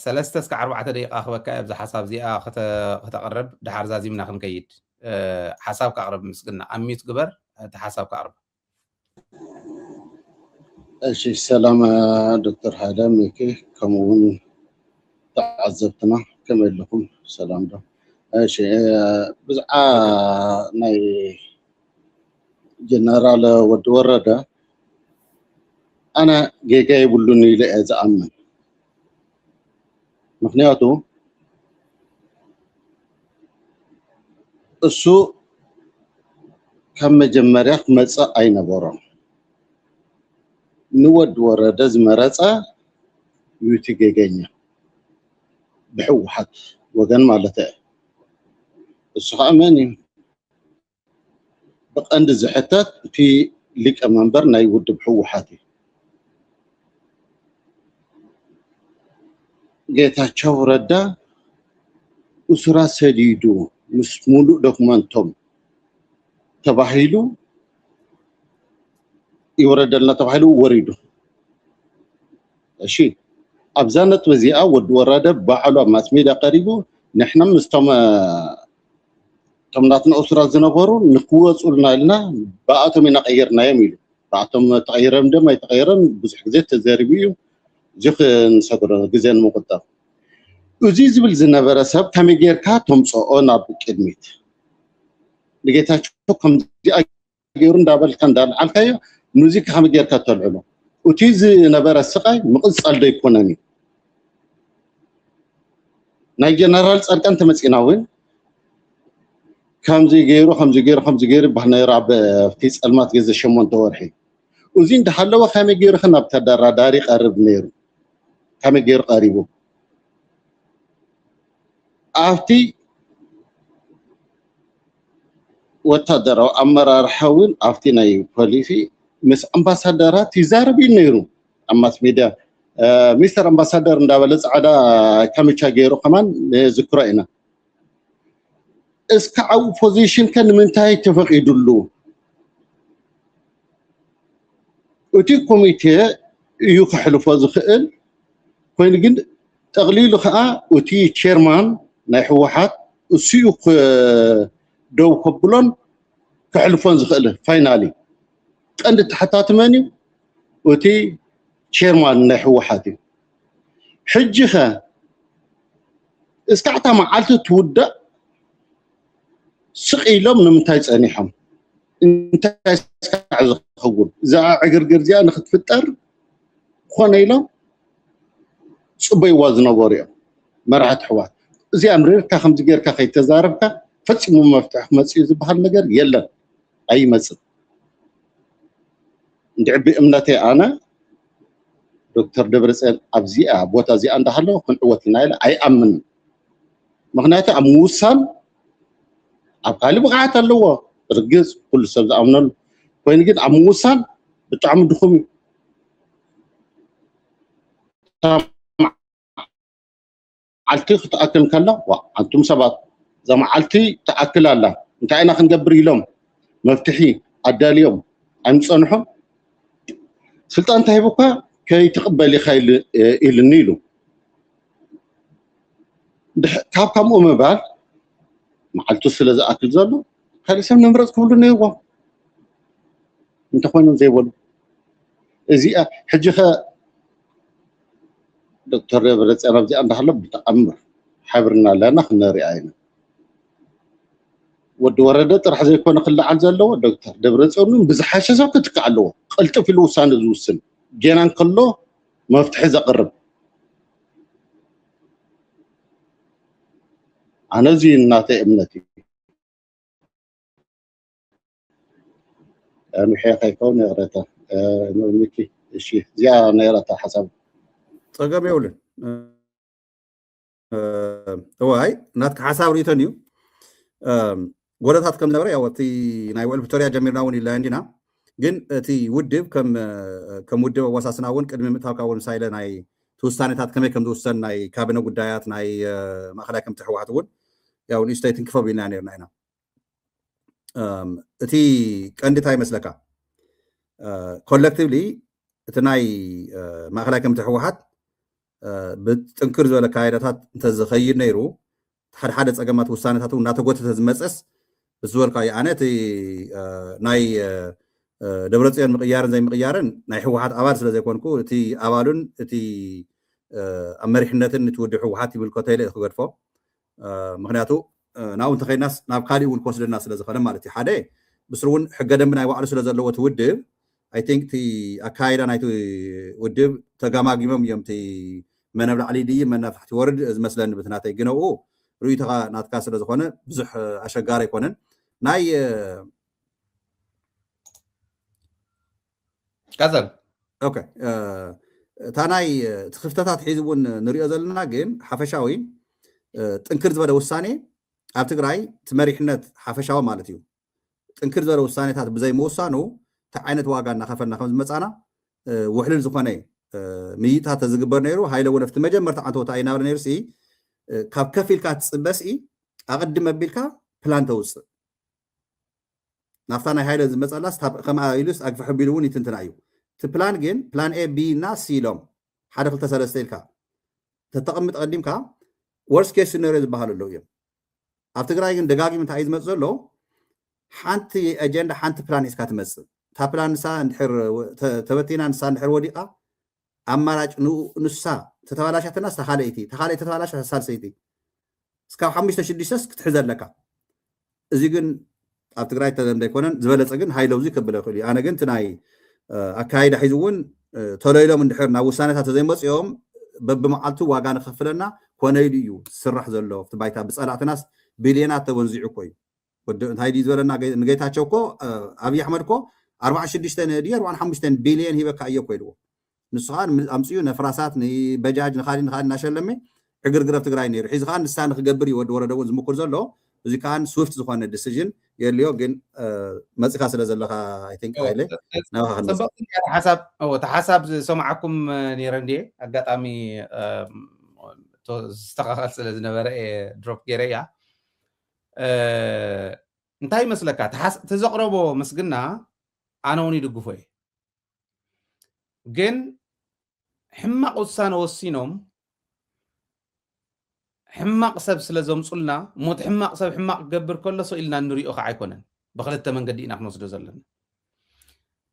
ሰለስተ እስከ ኣርባዕተ ደቂቃ ክበካ ኣብዚ ሓሳብ እዚኣ ከተቕርብ ድሓር ዛዚምና ክንከይድ ሓሳብ ካቕርብ ምስግና ኣሚት ግበር እቲ ሓሳብ ካቕርብ። እሺ ሰላም ዶክተር ሃይለ ሚኪ ከምኡ እውን ተዓዘብትና ከመይ ኣለኹም? ሰላም ዶ? እሺ ብዛዕባ ናይ ጀነራል ወዲ ወረደ ኣነ ጌጋ የብሉን ኢለ እየ ዝኣምን። ምክንያቱ እሱ ካብ መጀመርያ ክመፅእ ኣይነበሮን። ንወዲ ወረደ ዝመረፀ ዩቲ ጌገኛ ብሕወሓት ወገን ማለት እየ። እሱ ከዓ መን እዩ? ብቐንዲ ዝሕተት እቲ ሊቀመንበር ናይ ውድብ ህወሓት እዩ። ጌታቸው ረዳ እሱራት ሰዲዱ ምስ ሙሉእ ዶክመንቶም ተባሂሉ ይወረደልና ተባሂሉ ወሪዱ። እሺ ኣብዛ ነጥቢ እዚኣ ወዲ ወረደ ባዕሉ ኣብ ማስ ሜድያ ቀሪቡ ንሕና ምስቶም እቶም ናትና እሱራት ዝነበሩ ንክወፁልና ኢልና ብኣቶም ኢና ቀይርናዮም ኢሉ። ብኣቶም ተቐይረም ደም ኣይተቐይረም ብዙሕ ግዜ ተዘሪቡ እዩ። እዚ ክንሰግሮ ግዜ ንምቁጠብ እዚ ዝብል ዝነበረ ሰብ ከመይ ጌርካ ተምፅኦ ናብ ቅድሚት ንጌታቸው ከምዚኣ ገይሩ እንዳበልካ እንዳልዓልካዮ ንዚ ከመይ ጌርካ ተልዕሎ እቲ ዝነበረ ስቃይ ምቕፃል ዶ ይኮነን እዩ። ናይ ጀነራል ፃድቃን ተመፂና እውን ከምዚ ገይሩ ከምዚ ገይሩ ከምዚ ገይሩ ይበሃል ነይሩ ኣብቲ ፀልማት ግዜ ሸሞንተ ወርሒ እዚ እንዳሃለወ ከመይ ገይሩ ከ ናብ ተደራዳሪ ቀርብ ነይሩ ከመይ ገይሩ ቀሪቡ ኣብቲ ወታደራዊ ኣመራርሓ እውን ኣብቲ ናይ ፖሊሲ ምስ ኣምባሳደራት ይዛረብ እዩ ነይሩ ኣብ ማስ ሜድያ ሚስተር ኣምባሳደር እንዳበለ ፃዕዳ ካምቻ ገይሩ ከማን ንዝክሮ ኢና እስካ ዓብኡ ፖዚሽን ከ ንምንታይ ተፈቂዱሉ እቲ ኮሚቴ እዩ ከሕልፎ ዝክእል ኮይኑ ግን ጠቅሊሉ ከዓ እቲ ቸርማን ናይ ህወሓት እሱ እዩ ደው ከብሎን ከሕልፎን ዝክእል ፋይናሊ ቀንዲ ተሓታቲ መን እዩ እቲ ቸርማን ናይ ህወሓት እዩ ሕጂ ከ እስካዕ እታ መዓልቲ ትውዳእ ስቕ ኢሎም ንምንታይ ፀኒሖም እንታይ ስካዕ ዝኸውን እዛ ዕግርግር እዚኣ ንክትፍጠር ኮነ ኢሎም ፅበይዋ ዝነበሩ እዮም መራሕቲ ሕዋት እዚኣ ምርርካ ከምዚ ጌርካ ከይተዛረብካ ፈፂሙ መፍትሒ ክመፅእ እዩ ዝበሃል ነገር የለን ኣይመፅእ እንድዕቢ እምነተይ ኣነ ዶክተር ደብረፅዮን ኣብዚኣ ቦታ እዚኣ እንዳሃለወ ክንዕወት ኢና ኢለ ኣይኣምንን ምክንያቱ ኣብ ምውሳን ኣብ ካልእ ብቕዓት ኣለዎ ርግፅ ኩሉ ሰብ ዝኣምነሉ ኮይኑ ግን ኣብ ምውሳን ብጣዕሚ ድኹም እዩ መዓልቲ ክትኣክል ከላ፣ ዋ፣ ኣንቱም ሰባት፣ እዛ መዓልቲ ትኣክል ኣላ፣ እንታይ ኢና ክንገብር ኢሎም መፍትሒ ኣዳልዮም ኣይምጸንሑን። ስልጣን ተሂቡካ ከይትቕበል ኢኻ ኢል-፣ ኢልኒ ኢሉ። ድሕ-፣ ካብ ከምኡ ምባል፣ መዓልቱ ስለ ዝኣክል ዘሎ፣ ካልእ ሰብ ንምረጽ ክብሉ ነይርዎም። እንተኾይኖም ዘይበሉ። እዚኣ፣ ሕጂ ኸ ዶክተር ደብረጽዮን ኣብዚኣ እንዳሃሎ ብተኣምር ሓብርና ኣለና፣ ክነሪኣ ኢና። ወዲ ወረደ ጥራሕ ዘይኮነ ክለዓል ዘለዎ፣ ዶክተር ደብረጽዮን እውን ብዝሓሸ ሰብ ክትካእ ኣለዎ። ቅልጥፍ ኢሉ ውሳነ ዝውስን፣ ጌና እንከሎ መፍትሒ ዘቕርብ። ኣነ እዚ ናተይ እምነት እዩ። ኣንውሐ ከይከውን ይቕረታ። እ፣ ሚኪ፣ እሺ፣ እዚኣ ነይራታ ሓሳብ። ጸገም የብሉን። እ፣ እዋይ፣ ናትካ ሓሳብ ርእይቶን እዩ። እም፣ ጎደታት ከም ዝነበረ፣ ያው፣ እቲ ናይ ውዕል ፕሪቶርያ ጀሚርና እውን ኢልና እንዲና። ግን እቲ ውድብ ከም፣ እ፣ ከም ውድብ ኣወሳስና እውን ቅድሚ ምእታውካ እውን ምሳይለ ናይ እቲ ውሳኔታት ከመይ ከም ዝውሰን ናይ ካቢነ ጉዳያት ናይ፣ እ፣ ማእኸላይ ከምቲ ህወሓት እውን ያው ንእሽተይ ትንክፎ ቢልና ነርና ኢና። እም፣ እቲ ቀንዲ እንታይ ይመስለካ? እ፣ ኮለክቲቭሊ እቲ ናይ፣ እ፣ ማእኸላይ ከምቲ ህወሓት፣ እ፣ ብጥንክር ዝበለ ኣካይዳታት እንተዝኸይድ ነይሩ፣ ሓደ ሓደ ጸገማት ውሳኔታት እውን እናተጎተተ ዝመጸስ፣ ምስ ዝበልካዮ ኣነ እቲ፣ እ፣ ናይ፣ እ፣ እ፣ ደብረጽዮን ምቕያርን ዘይምቕያርን ናይ ህወሓት ኣባል ስለ ዘይኮንኩ፣ እቲ ኣባሉን እቲ፣ እ፣ ኣብ መሪሕነትን እቲ ውድብ ህወሓት ይምልከቶ ኢለ እየ ክገድፎ። እ፣ ምኽንያቱ፣ እ፣ ናብኡ እንተኸይድናስ ናብ ካሊእ እውን ክወስደና ስለ ዝኾነ ማለት እዩ። ሓደ፣ ብስሩ እውን ሕገ ደንቢ ናይ ባዕሉ ስለ ዘለዎ እቲ ውድብ፣ ኣይ ቲንክ እቲ ኣካይዳ ናይቲ ውድብ ተገማጊሞም እዮም። እቲ መን ኣብ ላዕሊ ድዩ መን ኣብ ታሕቲ ወርድ ዝመስለኒ ብቲ ናተይ፣ ግን ኣብኡ ርእይቶኻ ናትካ ስለ ዝኾነ ብዙሕ፣ እ፣ ኣሸጋሪ ኣይኮነን። ናይ፣ እ፣ ቀጸል። ኦኬ፣ እ፣ እታ ናይ፣ እ፣ እቲ ክፍተታት ሒዙ እውን ንሪኦ ዘለና፣ ግን ሓፈሻዊ፣ እ፣ ጥንክር ዝበለ ውሳኔ ኣብ ትግራይ እቲ መሪሕነት ሓፈሻዊ ማለት እዩ። ጥንክር ዝበለ ውሳኔታት ብዘይ ምውሳኑ፣ እንታይ ዓይነት ዋጋ እናኸፈልና ከም ዝመጻና፣ እ፣ ውሕሉል ዝኾነ፣ እ፣ ምይይጣት ተዝግበር ነይሩ። ሃይለ እውን ኣብቲ መጀመርታ ዓንተወታ ኣይናበረ ነይሩ ሲ፣ እ፣ ካብ ከፍ ኢልካ ትጽበ ሲ፣ ኣቐድም ኣቢልካ ፕላን ተውጽእ። ናብታ ናይ ሃይለ ዝመጸላስ ታብ-፣ ከምኣ ኢሉስ ኣግፍሕ ኣቢሉ እውን ይትንትና እዩ። እቲ ፕላን ግን ፕላን ኤ፣ ቢ እና ሲ ኢሎም ሓደ ክልተ ሰለስተ ኢልካ ተተቐምጥ ቀዲምካ፣ ወርስት ኬስ ሲነሪዮ ዝበሃሉ ኣለዉ እዮም። ኣብ ትግራይ ግን ደጋጊሙ እንታይ እዩ ዝመጽእ ዘሎ? ሓንቲ ኣጀንዳ፣ ሓንቲ ፕላን ሒዝካ ትመጽእ። እታ ፕላን ንሳ እንድሕር ወ-፣ ተ-፣ ተበቲና፣ ንሳ እንድሕር ወዲቓ፣ ኣማራጭ ን-፣ ንሳ ተተባላሻትና፣ እታ ካልኣይቲ፣ እታ ካልኣይቲ ተተባላሻ፣ እታ ሳልሰይቲ። እስካብ ሓሙሽተ ሽዱሽተስ ክትሕዘ ኣለካ። እዚ ግን ኣብ ትግራይ ተለምደ ኣይኮነን። ዝበለጸ ግን ሃይለ ውዚ ከብሎ ይኽእል እዩ። ኣነ ግን እቲ ናይ፣ እ፣ ኣካይዳ ሒዙ እውን፣ እ፣ ተለይሎም እንድሕር ናብ ውሳኔታት ተዘይመጽኦም፣ በብመዓልቱ ዋጋ ንኸፍለና ኮነ ኢሉ እዩ ዝስራሕ ዘሎ። ኣብቲ ባይታ ብጸላእትናስ ቢልዮናት ተወንዚዑ እኮ እዩ። ወዲ እንታይ ድዩ ዝበለና? ገ-፣ ንጌታቸው እኮ፣ እ፣ ኣብይ ኣሕመድ እኮ ኣርባዓ ሽዱሽተ ድዩ ኣርባዓ ሓሙሽተ ቢልዮን ሂበካ እየ እኮ ኢልዎ። ንሱ ኸዓ ም-፣ ኣምፅኡ ነፍራሳት ንበጃጅ ንኻሊ ንኻሊ እናሸለመ ዕግርግር ኣብ ትግራይ ነይሩ። ሕዚ ኸዓ ንሳ ንክገብር እዩ ወዲ ወረደ እውን ዝምኩር ዘሎ። እዚ ከዓ ስዊፍት ዝኾነ ዲሲዥን የድልዮ። ግን፣ እ፣ መፂኻ ስለ ዘለኻ፣ ኣይ ቲንክ፣ እወ፣ ሃይለ፣ እ፣ ናባኻ ክንመፅእ። ፅብቕቲ እያ እታ ሓሳብ። እወ፣ እታ ሓሳብ ዝሰማዓኩም፣ እ፣ ነይረ እንድየ። ኣጋጣሚ፣ እ፣ ቶ-፣ ዝስተኻኸል ስለ ዝነበረ እየ ድሮፕ ገይረ እያ። እ፣ እንታይ ይመስለካ? እቲ ሓስ-፣ እቲ ዘቕረቦ ምስግና ኣነ እውን ይድግፎ እየ። ግን ሕማቕ ውሳነ ወሲኖም ሕማቕ ሰብ ስለ ዘምፁልና እሞ እቲ ሕማቕ ሰብ ሕማቕ ክገብር ከሎ ስቕ ኢልና እንሪኦ ከዓ ኣይኮነን። ብክልተ መንገዲ ኢና ክንወስዶ ዘለና።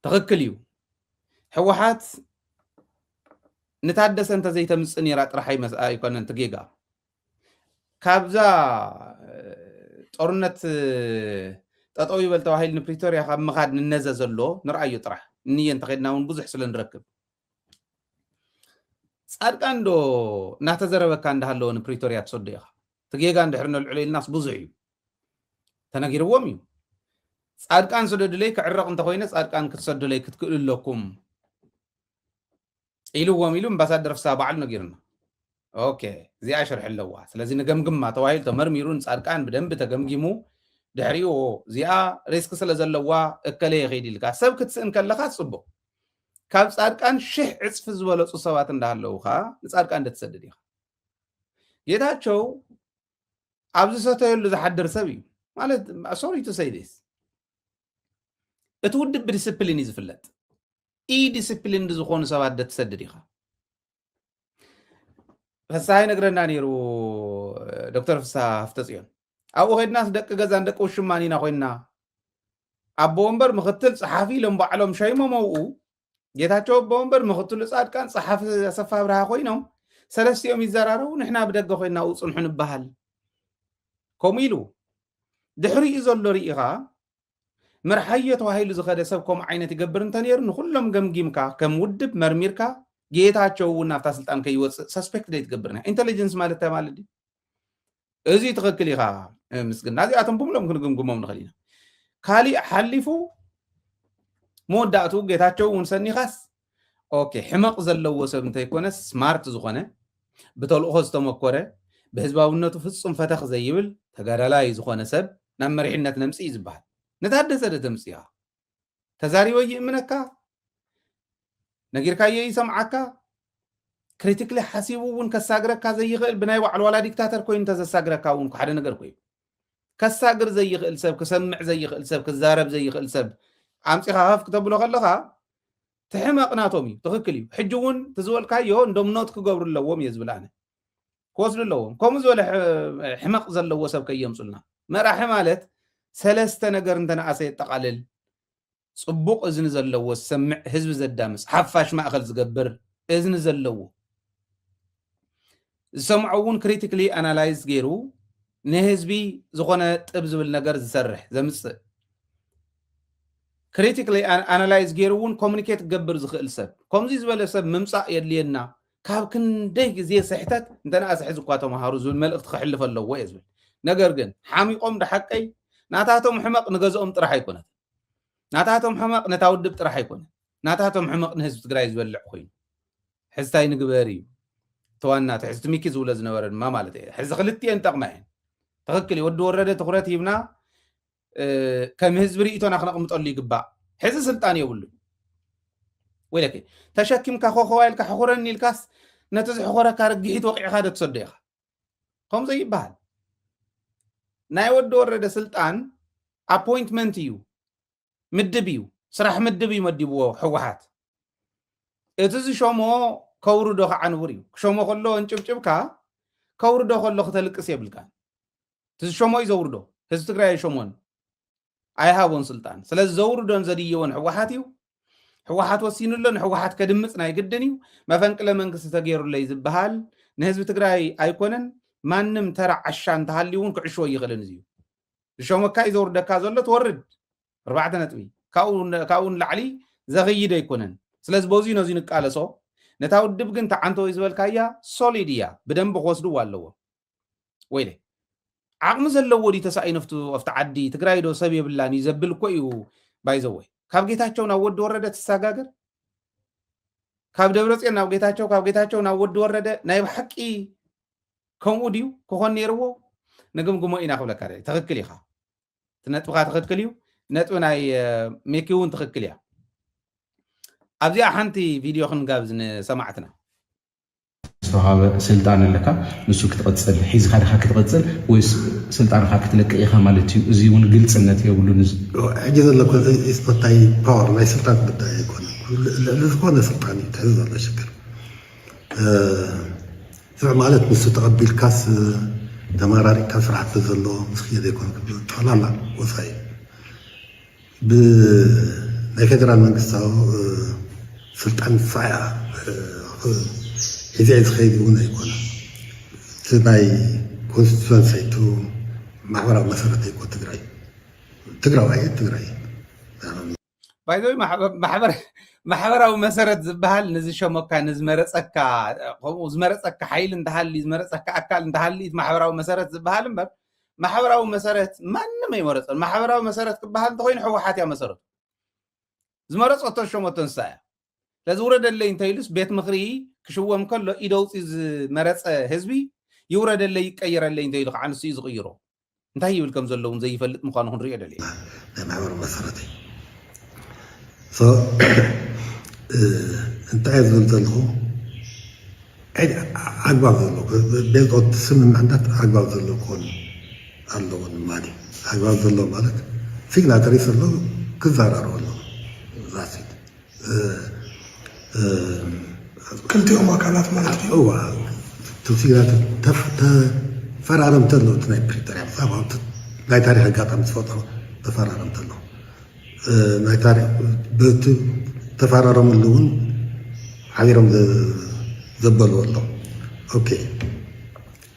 ትኽክል እዩ። ህወሓት ንታደሰ እንተዘይተምፅእ ነይራ ጥራሕ ኣይመስ-፣ ኣይኮነን እቲ ጌጋ። ካብዛ፣ እ፣ ጦርነት፣ እ፣ ጠጠው ይበል ተባሂሉ ንፕሪቶርያ ካብ ምኻድ ንነዘ ዘሎ ንርኣዮ ጥራሕ። እንየ እንተኸድና እውን ብዙሕ ስለ ንረክብ። ጻድቃን ዶ እናተዘረበካ እንዳሃለወ ንፕሪቶርያ ትሰዶ ኢኻ? እቲ ጌጋ እንድሕር ነልዕሎ ኢልናስ ብዙሕ እዩ። ተነጊርዎም እዩ። ጻድቃን ስደዱለይ ክዕረቕ እንተኾይነ ጻድቃን ክትሰዱለይ ክትክእሉ ኣለኩም ኢልዎም ኢሉ ኣምባሳደር ፍስሃ ባዕሉ ነጊሩና። ኦኬ፣ እዚኣ ሽርሒ ኣለዋ። ስለዚ ንገምግማ ተባሂሉ ተመርሚሩ ንጻድቃን ብደንቢ ተገምጊሙ ድሕሪኡ እዚኣ ሪስክ ስለ ዘለዋ እከለ ይኸይድ ኢልካ ሰብ ክትስእን ከለኻ ጽቡቕ። ካብ ጻድቃን ሽሕ ዕጽፊ ዝበለጹ ሰባት እንዳሃለዉ ኸኣ ንጻድቃን እንደ ትሰድድ ኢኻ። ጌታቸው ኣብ ዝሰተየሉ ዝሓድር ሰብ እዩ። ማለት፣ sorry to say this፣ እቲ ውድብ ብዲስፕሊን እዩ ዝፍለጥ። ኢ ዲስፕሊን ዝኾኑ ሰባት እንደ ትሰድድ ኢኻ። ፍስሃ ይነግረና ነይሩ፣ ዶክተር ፍስሃ ሃፍተጽዮን። ኣብኡ ኸድናስ ደቂ ገዛን ደቂ ውሽማን ኢና ኮይንና። ኣቦ ወንበር፣ ምኽትል ጸሓፊ ኢሎም ባዕሎም ሸይሞም ኣብኡ። ጌታቸው ኣቦ ወንበር፣ ምኽትሉ ጻድቃን፣ ጸሓፊ ኣሰፋ ኣብርሃ ኮይኖም ሰለስቲኦም ይዘራረቡ፣ ንሕና ብደገ ኮይንና ኣብኡ ጽንሑ ንበሃል። ከምኡ ኢሉ ድሕሪኡ ዘሎ ርኢኻ፣ መርሓዮ ተባሂሉ ዝኸደ ሰብ ከምኡ ዓይነት ይገብር እንተ ነይሩ፣ ንኹሎም ገምጊምካ፣ ከም ውድብ መርሚርካ፣ ጌታቸው እውን ናብታ ስልጣን ከይወፅእ ሰስፔክት ዘይትገብር ኢና። ኢንተሊጀንስ ማለት እንታይ ማለት ድዩ? እዚ ትኽክል ኢኻ፣ እ፣ ምስግና። እዚኣቶም ብምሎም ክንግምግሞም ንኽእል ኢና። ካሊእ ሓሊፉ መወዳእትኡ ጌታቸው እውን ሰኒኻስ፣ ኦኬ፣ ሕመቕ ዘለዎ ሰብ እንተይኮነ፣ ስማርት ዝኾነ፣ ብተልእኾ ዝተመኮረ፣ ብህዝባውነቱ ፍጹም ፈተኽ ዘይብል ተጋዳላይ ዝኾነ ሰብ ናብ መሪሕነት ነምጽእ እዩ ዝበሃል። ንታደሰ ዶ ተምጽእ ኢኻ? ተዛሪበ ይእምነካ፣ ነጊርካዮ ይሰምዓካ፣ ክሪቲክሊ ሓሲቡ እውን ከሳግረካ ዘይኽእል፣ ብናይ ባዕሉ ዋላ ዲክታተር ኮይኑ እንተዘሳግረካ እውን ሓደ ነገር ኮይኑ፣ ከሳግር ዘይኽእል ሰብ፣ ክሰምዕ ዘይኽእል ሰብ፣ ክዛረብ ዘይኽእል ሰብ ኣምጺኻ ከፍ ክተብሎ ከለኻ፣ እቲ ሕመቕ ናቶም እዩ። ትኽክል እዩ። ሕጂ እውን እቲ ዝበልካዮ እንዶም ኖት ክገብሩ ኣለዎም እየ ዝብል ኣነ። ክወስዱ ኣለዎም። ከምኡ ዝበለ ሕ-፣ ሕመቕ ዘለዎ ሰብ ከየምጹልና። መራሒ ማለት ሰለስተ ነገር እንተነኣሰ የጠቓልል። ጽቡቕ እዝኒ ዘለዎ፣ ዝሰምዕ፣ ህዝቢ ዘዳምጽ፣ ሓፋሽ ማእከል ዝገብር እዝኒ ዘለዎ፣ ዝሰምዖ እውን ክሪቲክሊ ኣናላይዝ ገይሩ ንህዝቢ ዝኾነ ጥብ ዝብል ነገር ዝሰርሕ፣ ዘምጽእ፣ ክሪቲክሊ ኣን-፣ ኣናላይዝ ገይሩ እውን ኮሙኒኬት ክገብር ዝኽእል ሰብ፣ ከምዚ ዝበለ ሰብ ምምጻእ የድልየና። ካብ ክንደይ ግዜ ስሕተት እንተነኣሰ ሕዚ እኳ ተምሃሩ ዝብል መልእኽቲ ከሕልፍ ኣለዎ እየ ዝብል። ነገር ግን ሓሚቖም፣ ዶ ሓቀይ፣ ናታቶም ሕመቕ ንገዝኦም ጥራሕ ኣይኮነትን። ናታቶም ሕመቕ ነታ ውድብ ጥራሕ ኣይኮነን። ናታቶም ሕመቕ ንህዝቢ ትግራይ ዝበልዕ ኮይኑ። ሕዚ እንታይ ንግበር እዩ እቲ ዋና፣ እቲ ሕዚ እቲ ሚኪ ዝብሎ ዝነበረ ድማ ማለት እየ። ሕዚ ክልቲኤን ጠቕማ እየን። ትኽክል እዩ። ወዲ ወረደ ትኹረት ሂብና፣ እ፣ ከም ህዝቢ ርእይቶና ክነቕምጠሉ ይግባእ። ሕዚ ስልጣን የብሉን። ወይለከ፣ ተሸኪምካ ኮኸዋ ኢልካ ሕኹረኒ ኢልካስ፣ ነቲ ዝሕኾረካ ርግሒት ወቂዕካ ዶ ትሰዶ ኢኻ? ከምኡ ዘይበሃል። ናይ ወዲ ወረደ ስልጣን ኣፖይንትመንት እዩ፣ ምድብ እዩ፣ ስራሕ ምድብ እዩ መዲብዎ ህወሓት። እቲ ዝሸሞ ከውርዶ ከዓ ንቡር እዩ። ክሸሞ ከሎ እንጭብጭብካ፣ ከውርዶ ከሎ ክተልቅስ የብልካን። እቲ ዝሸሞ እዩ ዘውርዶ። ህዝቢ ትግራይ ኣይሸሞን፣ ኣይሃቦን ስልጣን። ስለዚ ዘውርዶን ዘድይቦን ህወሓት እዩ። ህወሓት ወሲኑ ኣሎ፣ ንህወሓት ከድምፅ ናይ ግድን እዩ። መፈንቅለ መንግስቲ ተገይሩለይ ዝበሃል ንህዝቢ ትግራይ ኣይኮነን፣ ማንም ተራ ዓሻ እንተሃልዩ እውን ክዕሽዎ ይኽእልን እዚ እዩ። ዝሸመካ እዩ ዘውርደካ ዘሎ፣ ትወርድ። ኣርባዕተ ነጥቢ። ካብኡ ን-፣ ካብኡ ንላዕሊ ዘኽይድ ኣይኮነን። ስለዚ በዚ ነዚ ንቃለሶ። ነታ ውድብ ግን ተዓንቶ ዝበልካያ ሶሊድ እያ፣ ብደንቢ ክወስድዋ ኣለዎም። ወይለ፣ ዓቕሚ ዘለዎ ድዩ ተሳኢኑ ኣብቲ፣ ኣብቲ ዓዲ? ትግራይ ዶ ሰብ የብላን እዩ ዘብል እኮ እዩ። ባይዘወይ፣ ካብ ጌታቸው ናብ ወዲ ወረደ ትሰጋገር፣ ካብ ደብረፅዮን ናብ ጌታቸው፣ ካብ ጌታቸው ናብ ወዲ ወረደ ናይ ብሓቂ ከምኡ ድዩ ክኾን ነይርዎ? ንግምግሞ ኢና ክብለካ ደሊ። ትኽክል ኢኻ፣ እቲ ነጥብኻ ትኽክል እዩ። ነጥቢ ናይ፣ እ፣ ሜኪ እውን ትኽክል እያ። ኣብዚኣ ሓንቲ ቪድዮ ክንጋብዝ ንሰማዕትና። ዝተዋሃበ ስልጣን ኣለካ፣ ንሱ ክትቕጽል፣ ሒዝካ ዲኻ ክትቕጽል ወይስ ስልጣንካ ክትለቅቕ ኢኻ ማለት እዩ? እዚ እውን ግልጽነት የብሉን። እዚ ሕጂ ዘሎ ኮ-፣ it's not ናይ ፓወር፣ ናይ ስልጣን ጉዳይ ኣይኮነን። ኩሉ፣ ልዕሊ ዝኾነ ስልጣን እዩ ትሕዝ ዘሎ ሽግር። እ፣ ስራሕ ማለት ንሱ ተቐቢልካስ ተመራሪቕካ ስራሕ ተዘሎ ምስ ክየደ ኣይኮነ ክብል ጠቕላላ ወፃኢ። ብናይ ፌደራል መንግስታዊ፣ እ፣ ስልጣን ፋያ፣ እ፣ እ፣ ሒዘ ዝኸይድ እውን ኣይኮነ። እቲ ናይ ኮንስቲቱንሲ፣ እቲ ማሕበራዊ መሰረት ኣይኮ ትግራይ። ትግራዋይ፣ ትግራይ። ባይዘዊ ማሕበ-፣ ማሕበር-፣ ማሕበራዊ መሰረት ዝበሃል ንዝሸመካ፣ ንዝመረፀካ፣ ከምኡ ዝመረፀካ ሓይሊ እንተሃሊ፣ ዝመረፀካ ኣካል እንተሃሊ፣ እቲ ማሕበራዊ መሰረት ዝበሃል እምበር፣ ማሕበራዊ መሰረት ማንም ኣይመረፀን። ማሕበራዊ መሰረት ክበሃል እንተኮይኑ ህወሓት እያ መሰረቱ። ዝመረፀቶ ዝሸመቶ ንሳ እያ። ስለዚ ውረደለይ እንተኢሉስ ቤት ምኽሪ ክሽወም ከሎ ኢድ ኣውፂኡ ዝመረፀ ህዝቢ ይውረደለይ ይቀየረለይ እንተኢሉ ከዓ ንሱ እዩ ዝቕይሮ። እንታይ ይብል ከም ዘሎ እውን ዘይፈልጥ ምዃኑ ክንሪኦ ደልየ። ናይ ማሕበር መሰረት እዩ። ሶ፣ እንታይ እየ ዝብል ዘለኹ? ኣግባብ ዘለዎ ቤዝኦት ስምምዕነት ኣግባብ ዘለዎ ክኾን ኣለዎ ማለት እዩ። ኣግባብ ዘለዎ ማለት ሲግናተሪ ዘሎ ክዘራረቡ ኣለዎ። ዛሲት ክልቲኦም ኣካላት ማለት እዩ። እዋ ተፈራረምቲ ኣለዉ። ናይ ፕሪቶሪያ ናይ ታሪክ ኣጋጣሚ ዝፈጠሩ ተፈራረምቲ ኣለዉ። ናይ ታሪክ በቲ ተፈራረምሉ እውን ሓቢሮም ዘበልዎ ኣለዉ። ኦኬ፣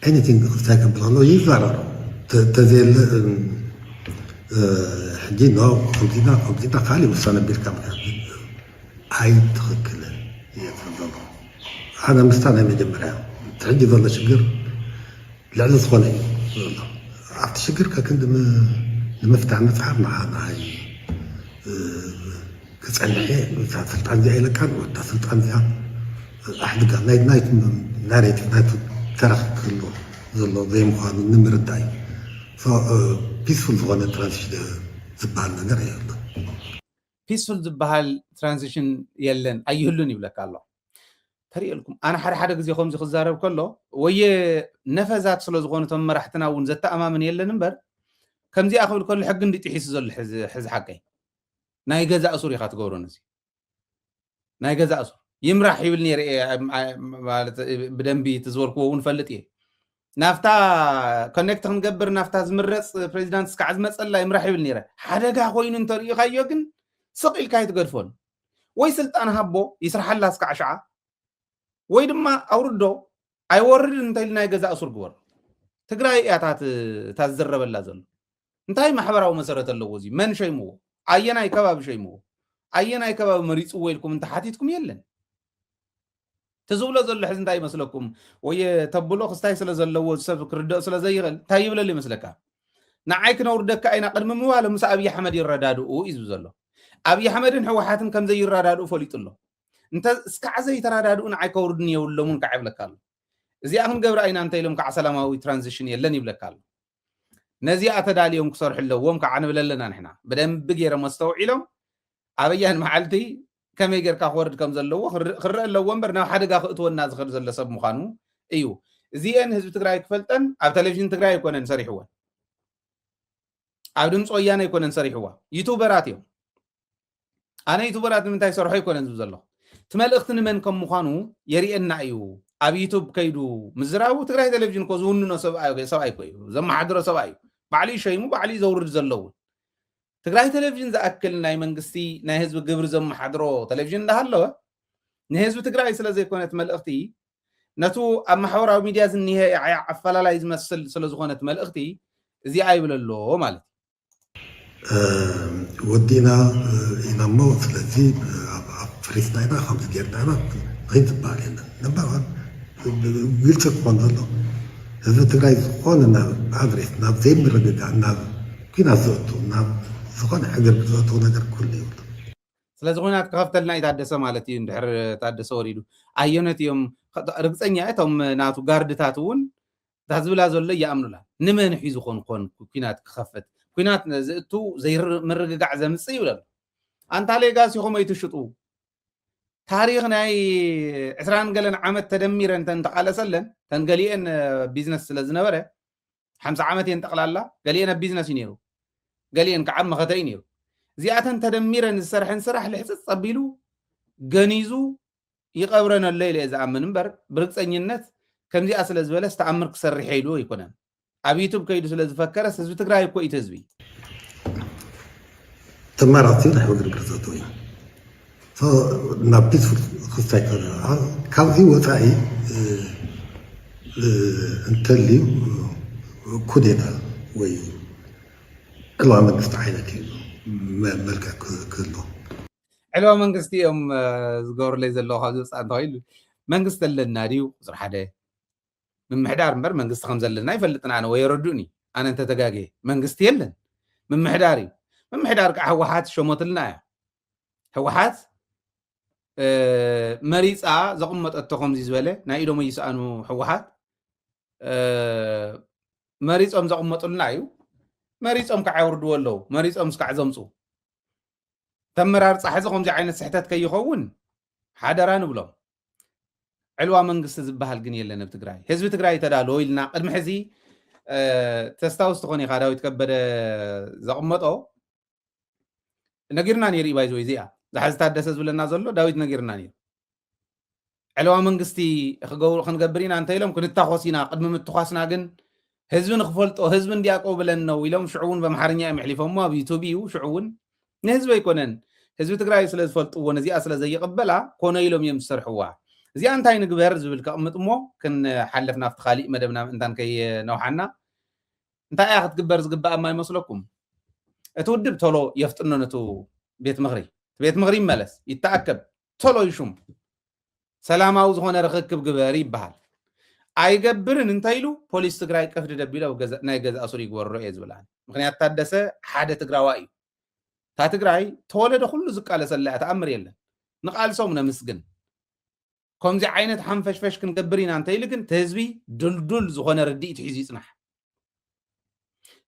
ኤኒቲንግ ክስታይ ከብል ከሎ ይፈራረሙ። ተዘየለ ሕጂ ኖ ከምዚና ከምዚና ካልእ ውሳነ ቢልካ ምክንያት ኣይትኽክልን እየ ዝብል ዘለኹ። ኣነ ምስታ ናይ መጀመርያ እቲ ሕጂ ዘሎ ሽግር ልዕሊ ዝኾነ እዩ ዘሎ። ኣብቲ ሽግር ከክንዲ ንምፍታሕ ምፅዓር ንዓ ንዓይ ክፀንሕ እየ። እዛ ስልጣን እዚኣ ኢለካን ወታ ስልጣን እዚኣ ኣሕድጋ ናይ ናይቲ ናሬቲቭ ናይቲ ተረኽ ክህሉ ዘሎ ዘይምዃኑ ንምርዳእ እዩ። ፒስፉል ዝኾነ ትራንዚሽን ዝበሃል ነገር የለን። ፒስፉል ዝበሃል ትራንዚሽን የለን ኣይህሉን ይብለካ ኣሎ። ተሪእልኩም ኣነ ሓደ ሓደ ግዜ ከምዚ ክዛረብ ከሎ ወየ ነፈዛት ስለ ዝኾኑ እቶም መራሕትና እውን ዘተኣማምን የለን እምበር ከምዚኣ ክብል ከሎ ሕጊ እንዲ ጥሒሱ ዘሎ ሕዚ ሓቀይ ናይ ገዛ እሱር ኢኻ ትገብሮ ነዚ ናይ ገዛ እሱር ይምራሕ ይብል ነይረ እየ። ብደንቢ እቲ ዝበልክዎ እውን ፈልጥ እየ። ናብታ ኮኔክት ክንገብር ናብታ ዝምረፅ ፕሬዚዳንት እስካዕ ዝመፀላ ይምራሕ ይብል ነይረ። ሓደጋ ኮይኑ እንተርእዩካዮ ግን ስቕ ኢልካ ኣይትገድፎን። ወይ ስልጣን ሃቦ ይስርሓላ እስካዕ ሽዓ ወይ ድማ ኣውርዶ ኣይወርድን እንተኢሉ ናይ ገዛ እሱር ግበሮ። ትግራይ እያ እታ ዝዝረበላ ዘሎ። እንታይ ማሕበራዊ መሰረት ኣለዎ እዚ? መን ሸይምዎ? ኣየናይ ከባቢ ሸይምዎ? ኣየናይ ከባቢ መሪፅዎ ኢልኩም እንተሓቲትኩም የለን። ትዝብሎ ዘሎ ሕዚ እንታይ ይመስለኩም? ወይ ተብሎ ክስታይ ስለ ዘለዎ ሰብ ክርደኦ ስለ ዘይኽእል እንታይ ይብለሉ ይመስለካ? ንዓይ ክነውርደካ ኢና ቅድሚ ምባሎም ምስ ኣብዪ ኣሕመድ ይረዳድኡ እዩ ዝብል ዘሎ። ኣብዪ ኣሕመድን ህወሓትን ከም ዘይረዳድኡ ፈሊጡ ኣሎ። እንተ እስካዕ ዘይተረዳድኡ ንዓይ ከውርድኒ የብሎምን ከዓ ይብለካ ኣሎ። እዚኣ ክንገብራ ኢና እንተ ኢሎም ከዓ ሰላማዊ ትራንዚሽን የለን ይብለካ ኣሎ። ነዚኣ ተዳልዮም ክሰርሑ ኣለዎም ከዓ ንብል ኣለና ንሕና። ብደንቢ ገይሮም ኣስተውዒሎም ኣበያን መዓልቲ ከመይ ጌርካ ክወርድ ከም ዘለዎ ክርእ ኣለዎ እምበር ናብ ሓደጋ ክእትወና ዝኽእል ዘሎ ሰብ ምዃኑ እዩ። እዚአን ህዝቢ ትግራይ ክፈልጠን ኣብ ቴሌቪዥን ትግራይ ኣይኮነን ሰሪሕወን፣ ኣብ ድምፂ ወያነ ኣይኮነን ሰሪሕዋ። ዩቱበራት እዮም። ኣነ ዩቱበራት ንምንታይ ሰርሖ ኣይኮነን ዝብል ዘለኹ፣ እቲ መልእኽቲ ንመን ከም ምዃኑ የርእየና እዩ። ኣብ ዩቱብ ከይዱ ምዝራቡ ትግራይ ቴሌቪዥን እኮ ዝውንኖ ሰብኣይ እኮ እዩ፣ ዘመሓድሮ ሰብኣይ እዩ። ባዕሉ እዩ ሸይሙ፣ ባዕሉ እዩ ዘውርድ ዘለውን። ትግራይ ቴሌቪዥን ዝኣክል ናይ መንግስቲ ናይ ህዝቢ ግብሪ ዘመሓድሮ ቴሌቪዥን እንዳሃለወ ንህዝቢ ትግራይ ስለ ዘይኮነት መልእኽቲ ነቱ ኣብ ማሕበራዊ ሚድያ ዝኒሀ ኣፈላላይ ዝመስል ስለ ዝኾነት መልእኽቲ እዚኣ ይብል ኣሎ ማለት እዩ። ወዲእና ኢና እሞ ስለዚ ኣብ ፍሪስታይና ከምዚ ጌርና ኢና ንኸይድ ዝበሃል የለን። ነበር ግልፂ ክኾን ዘሎ ህዝቢ ትግራይ ዝኾነ ናብ ኣድሬስ ናብ ዘይምርግጋእ ናብ ኲናት ዘእቱ ናብ ዝኾነ ዕግርግር ዘእቱ ነገር ኩሉ ይብሉ። ስለዚ ኩናት ክኸፍተልና እዩ ታደሰ ማለት እዩ። እንድሕር ታደሰ ወሪዱ ኣየኖት እዮም ርግፀኛ እቶም ናቱ ጋርድታት እውን እታ ዝብላ ዘሎ ይኣምኑላ። ንመን ሒዙ ኮን ኮን ኲናት ክኸፍት? ኲናት ዝእቱ ዘይምርግጋዕ ዘምፅእ ይብለሉ። ኣንታ ሌጋሲ ከመይ ትሽጡ? ታሪኽ ናይ ዕስራን ገለን ዓመት ተደሚረን ተን ተቓለሰለን ተን ገሊኤን ቢዝነስ ስለ ዝነበረ ሓምሳ ዓመት እየን ጠቕላላ። ገሊኤን ኣብ ቢዝነስ እዩ ነይሩ፣ ገሊኤን ከዓ መኸተ እዩ ነይሩ። እዚኣተን ተደሚረን ዝሰርሐን ስራሕ ልሕፅፅ ኣቢሉ ገኒዙ ይቐብረን ኣሎ ኢለ እየ ዝኣምን እምበር ብርግፀኝነት ከምዚኣ ስለ ዝበለስ ተኣምር ክሰርሕ ኢሉ ኣይኮነን። ኣብ ዩቱብ ከይዱ ስለ ዝፈከረስ ህዝቢ ትግራይ እኮ እዩ ህዝቢ። ተማራፂ ናይ ዕግርግር ዘእተው እዩ። ናብ ፒስፉል ክስታይ ካብዚ ወፃኢ እንተልዩ ኩዴታ ወይ ዕልዋ መንግስቲ ዓይነት እዩ መልክዕ ክህልዎ። ዕልዋ መንግስቲ እዮም ዝገብሩለይ ዘለዉ ካብ ዝወፃእ እንተኸይሉ መንግስቲ ኣለና ድዩ? ቁፅሪ ሓደ ምምሕዳር እምበር መንግስቲ ከም ዘለና ይፈልጥን ኣነ ወይ የረድኡኒ። ኣነ እንተተጋግየ መንግስቲ የለን፣ ምምሕዳር እዩ። ምምሕዳር ከዓ ህወሓት ሸሞትልና እያ። ህወሓት መሪፃ ዘቕመጠቶ ከምዚ ዝበለ ናይ ኢዶሞ ይስኣኑ ህወሓት መሪፆም ዘቕመጡልና እዩ። መሪፆም ከዓ የውርድዎ ኣለዉ። መሪፆም እስካዕ ዘምፁ ተመራርፃ ሕዚ ከምዚ ዓይነት ስሕተት ከይኸውን ሓደራ ንብሎም። ዕልዋ መንግስቲ ዝበሃል ግን የለን ኣብ ትግራይ። ህዝቢ ትግራይ ተዳሎ ኢልና ቅድሚ ሕዚ ተስታውስ ትኾን ኢኻ፣ ዳዊት ከበደ ዘቕመጦ ነጊርና ነይሩ እዩ። ባይዘወይ እዚኣ ዝሓዚ ታደሰ ዝብለና ዘሎ ዳዊት ነጊርና ነይሩ። ዕለዋ መንግስቲ ክንገብር ኢና እንተ ኢሎም ክንታኾስ ኢና፣ ቅድሚ ምትኳስና ግን ህዝቢ ንክፈልጦ፣ ህዝቢ እንዲያቆ ብለን ነው ኢሎም ሽዑ እውን በምሓርኛ እዮም ኣሕሊፎሞ ኣብ ዩቱብ እዩ። ሽዑ እውን ንህዝቢ ኣይኮነን፣ ህዝቢ ትግራይ ስለ ዝፈልጥዎ ነዚኣ ስለ ዘይቕበላ ኮነ ኢሎም እዮም ዝሰርሕዋ። እዚኣ እንታይ ንግበር ዝብል ከቕምጥ እሞ ክንሓልፍ ናብቲ ካሊእ መደብና ምእንታን ከየነውሓና። እንታይ እያ ክትግበር ዝግባኣ ማይመስለኩም? እቲ ውድብ ቶሎ የፍጥኖ ነቱ ቤት ምኽሪ፣ እቲ ቤት ምኽሪ ይመለስ፣ ይተኣከብ፣ ቶሎ ይሹም፣ ሰላማዊ ዝኾነ ርኽክብ ግበር ይበሃል። ኣይገብርን እንተ ኢሉ ፖሊስ ትግራይ ቀፍዲ ደቢሉ ኣብ ገዛ- ናይ ገዛእ ሱር ይግበሮ እየ ዝብል ኣነ። ምክንያቱ ታደሰ ሓደ ትግራዋይ እዩ። እታ ትግራይ ተወለደ ኩሉ ዝቃለሰላ እያ፣ ተኣምር የለን። ንቃልሶም ነምስግን። ከምዚ ዓይነት ሓንፈሽፈሽ ክንገብር ኢና እንተ ኢሉ ግን እቲ ህዝቢ ድልዱል ዝኾነ ርድኢት ሒዙ ይፅናሕ።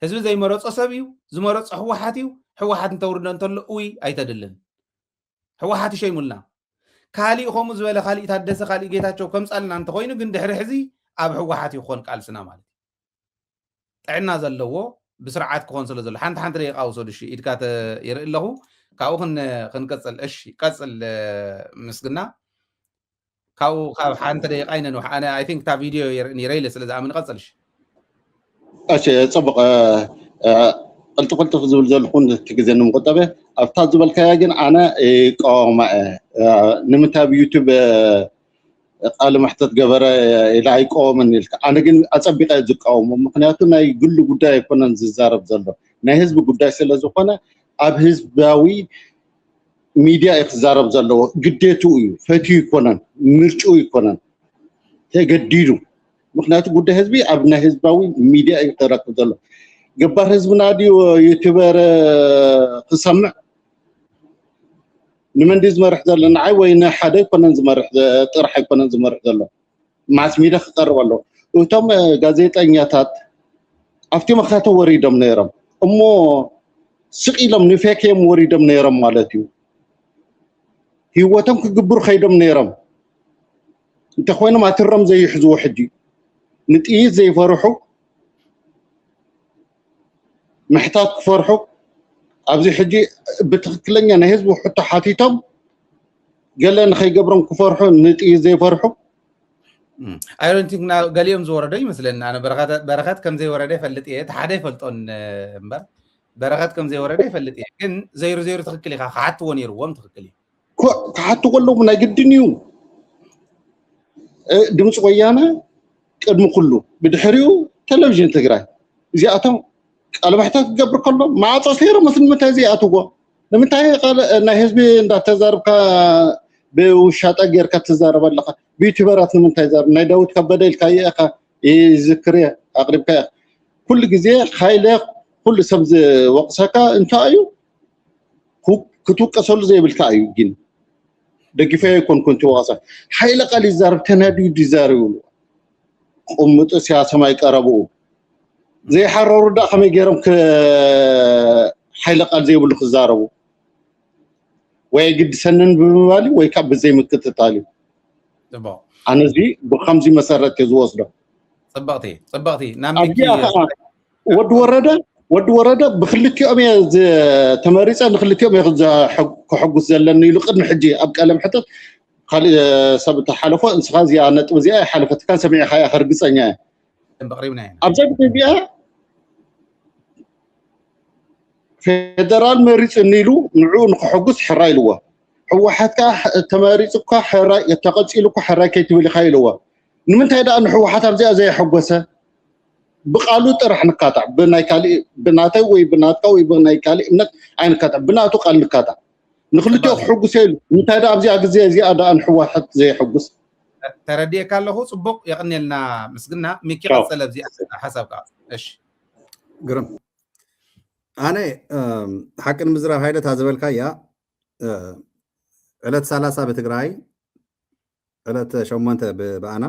ህዝቢ ዘይመረፆ ሰብ እዩ፣ ዝመረፆ ህወሓት እዩ። ህወሓት እንተውርዶ እንተሎ እውይ ኣይተድልን። ህወሓት ይሸይሙልና። ካሊእ ከምኡ ዝበለ ካሊእ ታደሰ ካሊእ ጌታቸው ከምፃልና እንተኮይኑ ግን ድሕሪ ሕዚ ኣብ ህወሓት ይኾን ቃልስና ማለት እዩ። ጥዕና ዘለዎ ብስርዓት ክኾን ስለ ዘሎ ሓንቲ ሓንቲ ደቂቃ ውሰዱ። እሺ ኢድካ ይርኢ ኣለኹ። ካብኡ ክን- ክንቀፅል። እሺ ቀፅል። ምስግና ካብኡ ካብ ሓንቲ ደቂቃ ይነንውሕ። ኣነ I think እታ ቪድዮ ይርኢ ነይረ ኢለ ስለ ዝኣምን ቀፅል። እሺ እሺ፣ ፅቡቅ። እ፣ እ፣ ቅልጥፍ ቅልጥፍ ዝብል ዘለኹ ነቲ ግዜ ንምቁጠበ ኣብታ ዝበልካያ ግን ኣነ ይቃወማ እየ። እ፣ ንምንታይ ኣብ ዩቱብ እ፣ ቃለ መሕተት ገበረ ኢለ ኣይቃወምን ኢልካ፣ ኣነ ግን ኣፀቢቀ እየ ዝቃወሞ። ምክንያቱ ናይ ግሉ ጉዳይ ኣይኮነን ዝዛረብ ዘሎ፣ ናይ ህዝቢ ጉዳይ ስለ ዝኾነ ኣብ ህዝባዊ ሚድያ እዩ ክዛረብ ዘለዎ። ግዴትኡ እዩ፣ ፈትዩ ይኮነን፣ ምርጭኡ ይኮነን፣ ተገዲዱ። ምክንያቱ ጉዳይ ህዝቢ ኣብ ናይ ህዝባዊ ሚድያ እዩ ተረክብ ዘሎ። ገባር ህዝብና ድዩ ዩቱበር ክሰምዕ? ንመን ድዩ ዝመርሕ ዘሎ? ንዓይ ወይ ንሓደ ኣይኮነን ዝመርሕ፣ ጥራሕ ኣይኮነን ዝመርሕ ዘሎ። ማስ ሚድያ ክቀርብ ኣለዎ። እቶም ጋዜጠኛታት ኣብቲ መኸተ ወሪዶም ነይሮም እሞ ስቕ ኢሎም ንፌክ እዮም ወሪዶም ነይሮም ማለት እዩ። ህይወቶም ክግብሩ ከይዶም ነይሮም እንተኮይኖም ኣትሮም ዘይሕዝዎ ሕጂ ንጥይት ዘይፈርሑ ምሕታት ክፈርሑ ኣብዚ ሕጂ ብትክክለኛ ናይ ህዝቢ ሕቶ ሓቲቶም ገለ ንከይገብሮም ክፈርሑ ንጥይት ዘይፈርሑ I don't think ገሊኦም ዝወረዶ ይመስለኒ። ኣነ በረኸት ከም ዘይወረደ ይፈልጥ እየ፣ እቲ ሓደ ይፈልጦን እምበር በረኸት ከም ዘይወረደ ይፈልጥ እየ። ግን ዘይሩ ዘይሩ ትክክል ኢኻ፣ ክሓትዎ ነይርዎም ትክክል እዩ። ክሓቱ ከለዉ ናይ ግድን እዩ። ድምፂ ወያነ ቅድሚ ኩሉ፣ ብድሕሪኡ ቴሌቪዥን ትግራይ። እዚኣቶም ቃለ መሕተት ክገብር ከሎ ማዕፆ ሰይሮም፣ ምስ ንምንታይ ዘይኣትዎ? ንምንታይ ናይ ህዝቢ እንዳተዛርብካ ብውሻጠ ጌርካ ትዛረብ ኣለካ? ብዩቱበራት ንምንታይ ዛርብ? ናይ ዳዊት ከበደ ኢልካዮ ኢኻ፣ ይዝክር እየ ኣቅሪብካ ኢኻ። ኩሉ ግዜ ሃይለ ኩሉ ሰብ ዝወቅሰካ እንታይ እዩ? ክትውቀሰሉ ዘይብልካ እዩ። ግን ደጊፈ ኣይኮንኩን ትወቀሰ። ሓይለ ቃል ይዛረብ፣ ተናዲዱ ይዛረብ ይብሉ። ቁምጡ ሲያሰም ኣይቀረብኡ ዘይሓረሩ ዳ ከመይ ገይሮም ሓይለ ቃል ዘይብሉ ክዛረቡ? ወይ ግድሰንን ብምባል ወይ ካብ ብዘይ ምክትታል እዩ። ኣነ እዚ ብከምዚ መሰረት እየ ዝወስዶ። ፅብቕቲ ፅብቕቲ ወዲ ወረደ ወዲ ወረደ ብክልቲኦም እየ ተመሪፀ፣ ንክልቲኦም እየ ክሕጉስ ዘለኒ ኢሉ ቅድሚ ሕጂ ኣብ ቀለም ሕተት ካሊእ ሰብ ተሓለፎ። እንስኻ እዚኣ ነጥብ እዚኣ ይሓለፈትካን ሰሚዕኻ እያ፣ ከርግፀኛ እየ። ኣብዛ ግዜ እዚኣ ፌደራል መሪፅኒ ኢሉ ንዕኡ ንክሕጉስ ሕራይ ኢልዎ። ህወሓት ከዓ ተመሪፁ እኳ ሕራይ ተቐፂሉ እኳ ሕራይ ከይትብል ኢኻ ኢልዎ። ንምንታይ ደኣ ንህወሓት ኣብዚኣ ዘየሐጎሰ? ብቃሉ ጥራሕ ንካታዕ፣ ብናይ ካሊእ ብናተይ ወይ ብናትካ ወይ ብናይ ካሊእ እምነት ኣይንካታዕ፣ ብናቱ ቃል ንካታዕ። ንክልቲኦ ክሕጉሰ ኢሉ እንታይ ደኣ ኣብዚኣ ግዜ እዚኣ ደኣ ንህወሓት ዘየሐጉስ? ተረዲኤካ ኣለኹ። ፅቡቅ የቕንየልና ምስግና። ሚኪ ቀፀለ ኣብዚኣ ሓሳብካ። እሺ ግርም ኣነ ሓቂ ንምዝራብ ሃይለ እታ ዝበልካያ ዕለት ሰላሳ ብትግራይ ዕለት ሸሞንተ ብኣና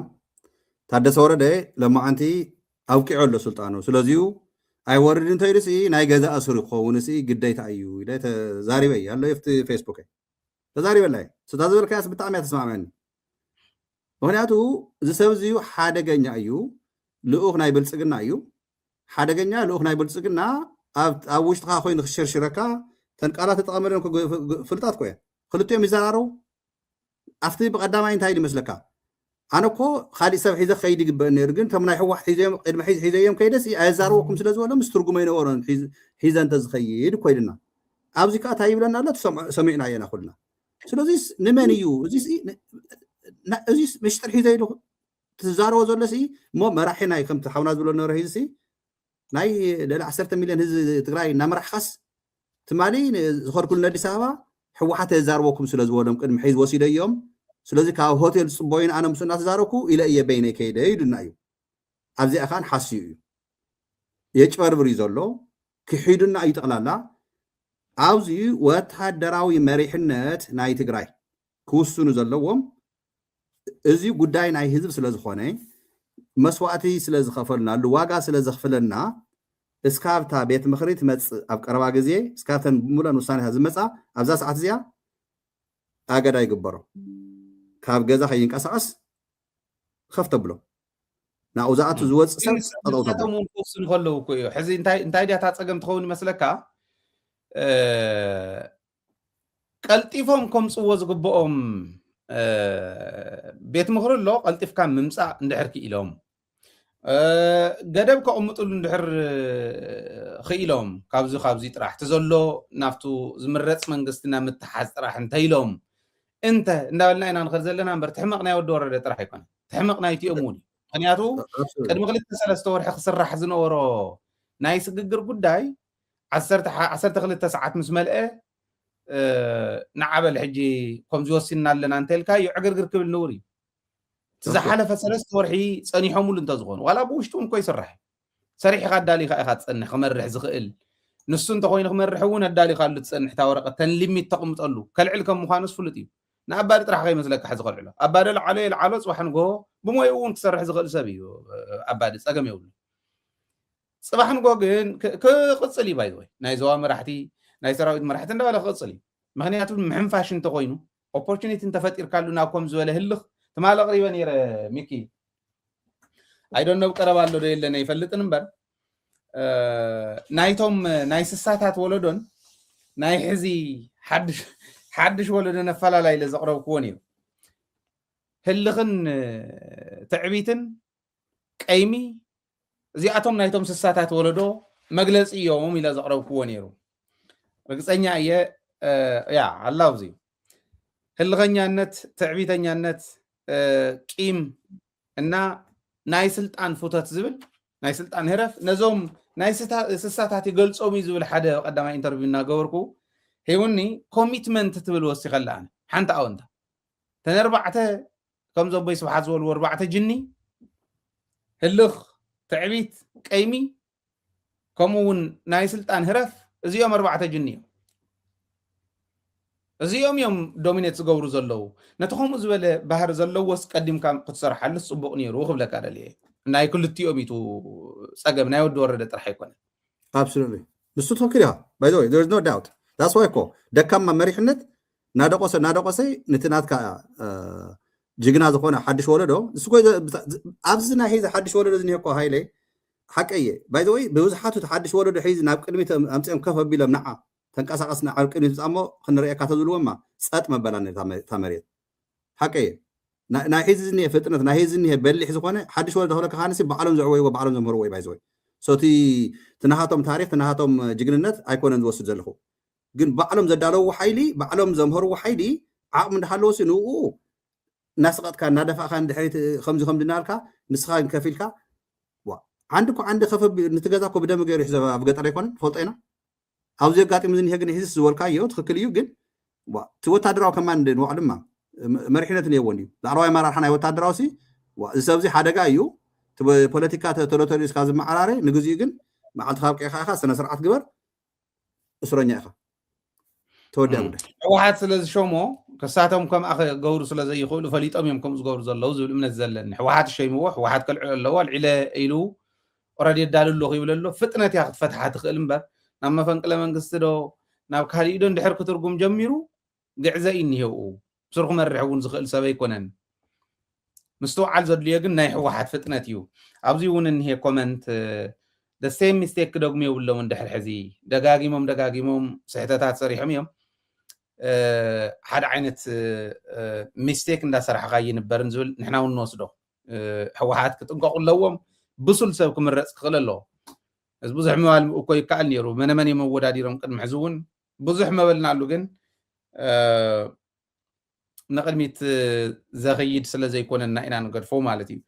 ታደሰ ወረደ ለማዓንቲ ኣውቂዑ ኣሎ ስልጣኑ። ስለዚኡ ኣይወርድ እንተ ኢሉ ሲ ናይ ገዛ ኣሱር ክኸውን ሲ ግዴታ እዩ ኢለ ተዛሪበ እየ ኣሎ የፍቲ ፌስቡክ ተዛሪበላይ። ስታ ዝበልካያስ ብጣዕሚ እያ ተስማምዐኒ። ምክንያቱ እዚ ሰብ እዚ ሓደገኛ እዩ፣ ልኡኽ ናይ ብልፅግና እዩ። ሓደገኛ ልኡኽ ናይ ብልፅግና ኣብ ውሽጥካ ኮይኑ ክሸርሽረካ ተን ቃላት ተጠቐመለን ፍልጣት ኮ እየ። ክልቲኦም ይዘራረቡ። ኣብቲ ብቀዳማይ እንታይ ይመስለካ? ኣነ እኮ ካሊእ ሰብ ሒዘ ክኸይድ ይግበእ ነይሩ፣ ግን እቶም ናይ ህወሓት ሒዘዮም ቅድሚ ሒዝ ሒዘዮም ከይደሲ ኣየዛርበኩም ስለ ዝበሎ ምስ ትርጉም ኣይነበሮን። ሒዘ እንተዝኸይድ እኮ ኢልና ኣብዚ ከዓ እንታይ ይብለና ኣሎ? ሰሚዕና የና ኩልና። ስለዚ ንመን እዩ እዚ? እዚ ምስጢር ሒዘ ኢሉ ትዛረቦ ዘሎ ሲ እሞ መራሒ ናይ ከምቲ ሓውና ዝብሎ ነበረ ሂዚ ሲ ናይ ልዕሊ ዓሰርተ ሚልዮን ህዝቢ ትግራይ እናመራሕኻስ ትማሊ ዝኸድኩሉ ኣዲስ ኣበባ ህወሓት የዛርበኩም ስለ ዝበሎም ቅድሚ ሒዝ ወሲደዮም። ስለዚ ካብ ሆቴል ዝፅበዩን ኣነ ምስ እናተዛረብኩ ኢለ እየ በይነይ ከይደ ኢሉና እዩ። ኣብዚኣ ከዓ ሓስዩ እዩ፣ የጭበርብር እዩ ዘሎ፣ ክሒዱና እዩ ጠቕላላ። ኣብዚ ወታደራዊ መሪሕነት ናይ ትግራይ ክውስኑ ዘለዎም፣ እዚ ጉዳይ ናይ ህዝብ ስለ ዝኾነ መስዋእቲ ስለ ዝኸፈልናሉ ዋጋ ስለ ዘኽፍለና እስካብታ ቤት ምኽሪ ትመፅእ ኣብ ቀረባ ግዜ እስካብተን ብምለን ውሳኔታት ዝመፃ ኣብዛ ሰዓት እዚኣ ኣገዳ ይግበሮ። ካብ ገዛ ከይንቀሳቐስ ከፍ ተብሎ። ናብኡ ዝኣቱ ዝወፅእ ሰብ ጠጠው ተብሎ። ንሳቶም እውን ክወስኑ ከለዉ እኮ እዩ። ሕዚ እንታይ እንታይ ድያ እታ ፀገም ትኸውን ይመስለካ? ቀልጢፎም ከምፅዎ ዝግብኦም ቤት ምኽሪ ኣሎ። ቀልጢፍካ ምምፃእ እንድሕር ክኢሎም፣ ገደብ ከቕምጥሉ እንድሕር ክኢሎም፣ ካብዚ ካብዚ ጥራሕ እቲ ዘሎ ናብቱ ዝምረፅ መንግስቲ ናብ ምትሓዝ ጥራሕ እንተኢሎም እንተ እንዳበልና ኢና ንኸድ ዘለና እምበር፣ ትሕመቕ ናይ ወዲ ወረደ ጥራሕ ኣይኮነ፣ ትሕመቕ ናይቲኦም እውን እዩ። ምክንያቱ ቅድሚ ክልተ ሰለስተ ወርሒ ክስራሕ ዝነበሮ ናይ ስግግር ጉዳይ ዓሰርተ ክልተ ሰዓት ምስ መልአ ንዓበል ሕጂ ከምዚ ወሲንና ኣለና እንተልካ እዩ ዕግርግር ክብል ንውር እዩ። ዝሓለፈ ሰለስተ ወርሒ ፀኒሖምሉ እንተዝኾኑ ዋላ ብውሽጡ እውን ኮ ይስራሕ ሰሪሕኻ ኣዳሊኻ ኢኻ ትፀንሕ ክመርሕ ዝኽእል። ንሱ እንተኮይኑ ክመርሕ እውን ኣዳሊኻሉ ትፀንሕ እታ ወረቀት ተን ሊሚት ተቕምጠሉ ከልዕል ከም ምዃኑስ ፍሉጥ እዩ። ንኣባዲ ጥራሕ ከይመስለካ ሕዚ ከልዕሎ ኣባዲ ልዓሎ የልዓሎ ፅባሕ ንግሆ ብሞይኡ እውን ክሰርሕ ዝኽእል ሰብ እዩ። ኣባዲ ፀገም የብሉ። ፅባሕ ንግሆ ግን ክቕፅል እዩ ባይዘወይ ናይ ዞባ መራሕቲ ናይ ሰራዊት መራሕቲ እንዳበለ ክቕፅል እዩ። ምክንያቱ ምሕንፋሽ እንተኮይኑ ኦፖርቹኒቲ እንተፈጢርካሉ ናብ ከም ዝበለ ህልኽ ትማል ኣቕሪበ ነይረ። ሚኪ ኣይዶን ብ ቀረባ ኣሎ ዶ የለን ኣይፈልጥን እምበር ናይቶም ናይ ስሳታት ወለዶን ናይ ሕዚ ሓድሽ ወለዶ ነፈላላይ ኢለ ዘቕረብክዎ ነይሩ። ህልኽን ትዕቢትን ቀይሚ እዚኣቶም ናይቶም ስሳታት ወለዶ መግለፂ እዮም ኢለ ዘቕረብክዎ ነይሩ። ርግፀኛ እየ ያ ኣላው እዚ ህልኸኛነት ትዕቢተኛነት ቂም እና ናይ ስልጣን ፍቶት ዝብል ናይ ስልጣን ህረፍ ነዞም ናይ ስሳታት ይገልፆም እዩ ዝብል ሓደ ቀዳማይ ኢንተርቪው እናገበርኩ ሄውኒ ኮሚትመንት ትብል ወሲኸላ ሓንቲ ኣወንታ ተነርባዕተ ከም ዘቦይ ስብሓት ዝበልዎ ኣርባዕተ ጅኒ ህልኽ ትዕቢት ቀይሚ ከምኡ እውን ናይ ስልጣን ህረፍ እዚኦም ኣርባዕተ ጅኒ እዮም። እዚኦም እዮም ዶሚኔት ዝገብሩ ዘለዉ። ነቲ ከምኡ ዝበለ ባህሪ ዘለዎስ ቀዲምካ ክትሰርሓሉስ ፅቡቕ ነይሩ ክብለካ ደልየ። ናይ ክልቲኦም እዩ ፀገም ናይ ወዲ ወረደ ጥራሕ ኣይኮነን። Absolutely ንሱ ትኽክል ኢኻ። By the way there is no doubt that's why እኮ ደካማ መሪሕነት ናደቆሰ ናደቆሰ ነቲ ናትካ ጅግና ዝኾነ ሓድሽ ወለዶ ንሱ ኣብዚ ናይ ሒዚ ሓድሽ ወለዶ ዝኒሄ እኮ ሃይለ ሓቀየ ባይዘወይ ብብዙሓቱ ሓድሽ ወለዶ ሒዚ ናብ ቅድሚት ኣምፅኦም ከፍ ኣቢሎም ንዓ ተንቀሳቀስ ናብ ቅድሚት ምፃሞ ክንርእየካ ተዝብልዎማ ፀጥ መበላ እታ መሬት ሓቀየ ናይ ሒዚ ዝኒሄ ፍጥነት ናይ ሒዚ ዝኒሄ በሊሕ ዝኾነ ሓድሽ ወለዶ ክብለካ ካንሲ ባዕሎም ዘዕወይዎ ባዕሎም ዘምህርዎ እዩ ባይዘወይ ሶቲ ትናሃቶም ታሪክ ትናሃቶም ጅግንነት ኣይኮነን ዝወስድ ዘለኹ ግን ባዕሎም ዘዳለውዎ ሓይሊ ባዕሎም ዘምህርዎ ሓይሊ ዓቕሚ እንዳሃለወሲ ንኡ እናስቐጥካ እናደፋእካ ንድሕሪት ከምዚ ከም ድናልካ ንስኻ ከፊልካ ዓንዲ እኮ ዓንዲ ከፈ ነቲ ገዛ እኮ ብደሚ ገይሩ ይሕዘ ኣብ ገጠር ኣይኮነን ትፈልጦ ኢና ኣብዚ ኣጋጢሙ ዝኒሄ ግን ሒዝስ ዝበልካዮ ትኽክል እዩ ግን እቲ ወታደራዊ ከማንድ ንባዕሉ ድማ መሪሕነት እኒሄዎ እንድዩ ላዕለዋይ ኣመራርሓ ናይ ወታደራዊ ሲ እዚ ሰብዚ ሓደጋ እዩ ፖለቲካ ተሎተሉ እስካ ዝመዓራረ ንግዚኡ ግን መዓልቲ ካብ ቄካ ኢካ ስነ ስርዓት ግበር እስረኛ ኢኻ ተወዲኣ ጉዳይ ህወሓት ስለ ዝሸሞ ክሳቶም ከምኣ ክገብሩ ስለ ዘይኽእሉ ፈሊጦም እዮም ከምኡ ዝገብሩ ዘለዉ ዝብል እምነት ዘለኒ ህወሓት ሸይምዎ ህወሓት ከልዕሎ ኣለዎ ኣልዒለ ኢሉ ኦረዲ የዳሉ ኣለኹ ይብል ኣሎ ፍጥነት እያ ክትፈትሓ ትኽእል እምበር ናብ መፈንቅለ መንግስቲ ዶ ናብ ካሊእ ዶ እንድሕር ክትርጉም ጀሚሩ ግዕዘ እዩ እኒሄው። ብስሩ ክመርሕ እውን ዝኽእል ሰብ ኣይኮነን። ምስትውዓል ዘድልዮ ግን ናይ ህወሓት ፍጥነት እዩ። ኣብዚ እውን እኒሄ ኮመንት፣ the same mistake ክደግሙ የብሎምን። ድሕር ሕዚ ደጋጊሞም ደጋጊሞም ስሕተታት ሰሪሖም እዮም። ሓደ ዓይነት ሚስቴክ እንዳሰራሕካ ይንበርን ዝብል ንሕና እውን ንወስዶ። ህወሓት ክጥንቀቁ ኣለዎም። ብሱል ሰብ ክምረፅ ክኽእል ኣለዎ። እዚ ብዙሕ ምባል እኮ ይከኣል ነይሩ። መነመን እዮም ኣወዳዲሮም ቅድሚ ሕዚ እውን ብዙሕ መበልናሉ፣ ግን ንቅድሚት ዘኽይድ ስለ ዘይኮነና ኢና ንገድፎ ማለት እዩ።